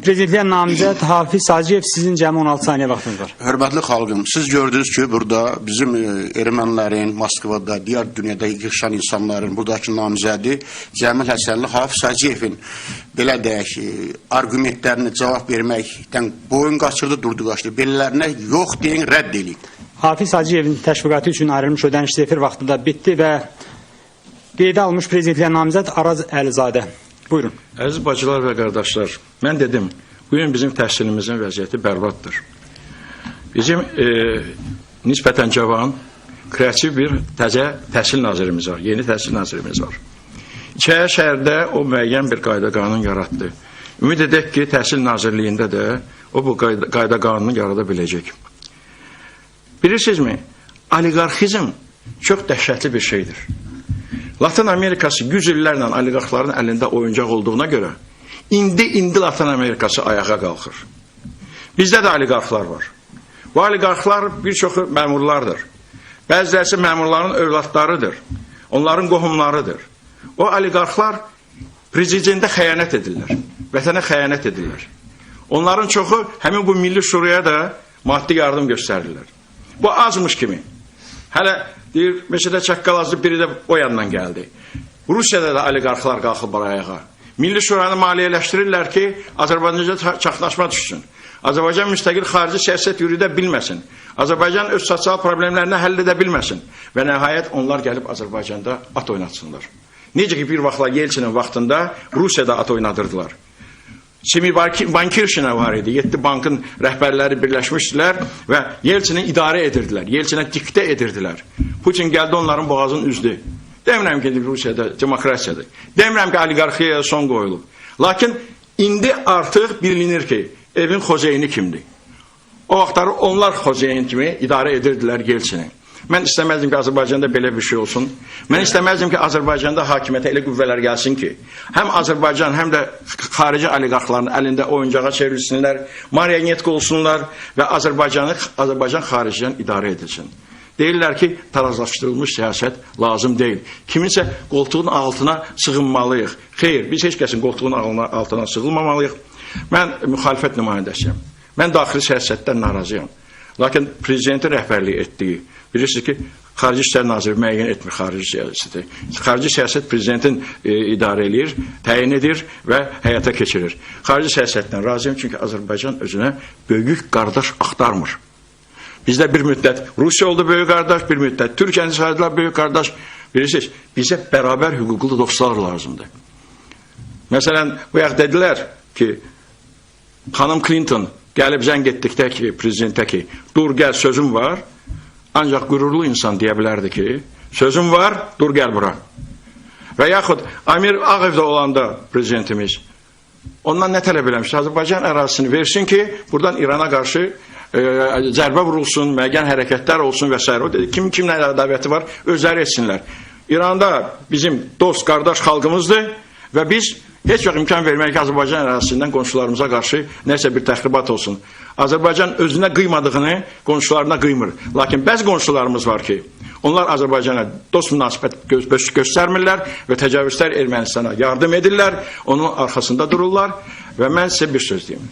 prezidentliyə namizəd Hafiz Hacıyev, sizin cəmi 16 saniyə vaxtınız var. Hörmətli xalqım, siz gördünüz ki, burada bizim ermənilərin, Moskvada, digər dünyada yığışan insanların buradakı namizədi Cəmil Həsənli Hafiz Hacıyevin belə deyək, arqumentlərini cavab verməkdən boyun qaçırdı, durdu qaçdı. Belələrinə yox deyin, rədd eləyin. Hafiz Hacıyevin təşviqatı üçün ayrılmış ödənişli efir vaxtı da bitdi və qeydə alınmış prezidentliyə namizəd Araz Əlizadə. Buyurun. Əziz bacılar və qardaşlar, mən dedim, bugün bizim təhsilimizin vəziyyəti bərbaddır. Bizim nisbətən cavan, kreativ bir təzə təhsil nazirimiz var, yeni təhsil nazirimiz var. İçəri şəhərdə o müəyyən bir qayda qanun yaratdı. Ümid edək ki, Təhsil Nazirliyində də o bu qayda qanunu yarada biləcək. Bilirsinizmi, oliqarxizm çox dəhşətli bir şeydir. Latin Amerikası 100 illərlə oliqarxların əlində oyuncaq olduğuna görə İndi Latın Amerikası ayağa qalxır. Bizdə də oliqarxlar var. Bu oliqarxlar bir çoxu məmurlardır. Bəziləri məmurların övladlarıdır. Onların qohumlarıdır. O oliqarxlar prezidentə xəyanət edirlər. Vətənə xəyanət edirlər. Onların çoxu həmin bu Milli Şuraya da maddi yardım göstərirlər. Bu azmış kimi. Hələ deyir, meşədə çaqqal azdı, biri də o yandan gəldi. Rusiyada da oliqarxlar qalxıb ayağa. Milli Şuranı maliyyələşdirirlər ki, Azərbaycanda çaxnaşma düşsün. Azərbaycan müstəqil xarici siyasət yürüdə bilməsin. Azərbaycan öz sosial problemlərini həll edə bilməsin. Və nəhayət onlar gəlib Azərbaycanda at oynatsınlar. Necə ki bir vaxtlar Yeltsinin vaxtında Rusiyada at oynadırdılar. Simi Bankirşinə var idi. 7 bankın rəhbərləri birləşmişdilər və Yeltsini idarə edirdilər. Yeltsinə diktə edirdilər. Putin gəldi onların boğazını üzdü. Demirəm ki, Rusiyada demokrasiyadır. Demirəm ki, oliqarxiyaya son qoyulub. Lakin indi artıq bilinir ki, evin xozeyni kimdir? O vaxtları onlar xozeyn kimi idarə edirdilər Yeltsini. Mən istəməzdim ki, Azərbaycanda belə bir şey olsun. Mən istəməzdim ki, Azərbaycanda hakimiyyətə elə qüvvələr gəlsin ki, həm Azərbaycan, həm də xarici oliqarxların əlində oyuncağa çevrilsinlər, marionetka olsunlar və Azərbaycan xaricdən idarə edilsin. Deyirlər ki, tarazlaşdırılmış siyasət lazım deyil. Kiminsə qoltuğun altına sığınmalıyıq. Xeyr, biz heç kəsin qoltuğun altına sığınmamalıyıq. Mən müxalifət nümayəndəsiyəm. Mən daxili siyasətdən narazıyam. Lakin prezidentin rəhbərlik etdiyi, bilirsiniz ki, Xarici İşlər Naziri müəyyən etmir xarici siyasəti. Xarici siyasət prezidentin idarə eləyir, təyin edir və həyata keçirir. Xarici siyasətdən razıyam, çünki Azərbaycan özünə böyük qardaş axtarmır. Bizdə bir müddət Rusiya oldu böyük qardaş, bir müddət Türkiyəni saydılar böyük qardaş. Bilirsiniz, bizə bərabər hüquqlu dostlar lazımdır. Məsələn, bu bayaq dedilər ki, xanım Clinton gəlib zəng etdikdə ki, prezidentə ki, dur gəl sözüm var. Ancaq qürurlu insan deyə bilərdi ki, sözüm var, dur gəl bura. Və yaxud Amir Ağ Evdə olanda prezidentimiz ondan nə tələb eləmişdi? Azərbaycan ərazisini versin ki, buradan İrana qarşı zərbə vurulsun, müəyyən hərəkətlər olsun və s. O dedi, kim kimlə ədəbiyyatı var, özləri etsinlər. İranda bizim dost, qardaş xalqımızdır və biz heç vaxt imkan verməyik ki, Azərbaycan ərazisindən qonşularımıza qarşı nəsə bir təxribat olsun. Azərbaycan özünə qıymadığını qonşularına qıymır. Lakin bəzi qonşularımız var ki, onlar Azərbaycana dost münasibət göstərmirlər və təcavüzlər Ermənistana yardım edirlər, onun arxasında dururlar və mən sizə bir söz deyim.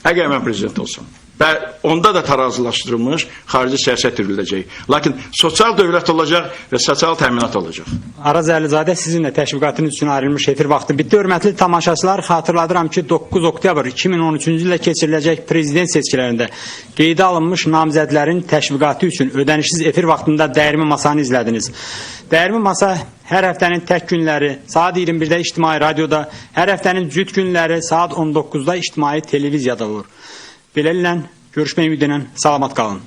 Əgər mən prezident olsam, və onda da tarazlaşdırılmış xarici siyasət yürüdüləcək. Lakin sosial dövlət olacaq və sosial təminat olacaq. Araz Əlizadə, sizinlə təşviqatınız üçün ayrılmış efir vaxtı bitdi. Hörmətli tamaşaçılar, xatırladıram ki, 9 oktyabr 2013-cü ildə keçiriləcək prezident seçkilərində qeydə alınmış namizədlərin təşviqatı üçün ödənişsiz efir vaxtında Dəyirmi Masanı izlədiniz. Dəyirmi Masa hər həftənin tək günləri saat 21-də İctimai Radioda, hər həftənin cüt günləri saat 19-da İctimai Televiziyada olur. Beləliklə, görüşmək ümidi ilə salamat qalın.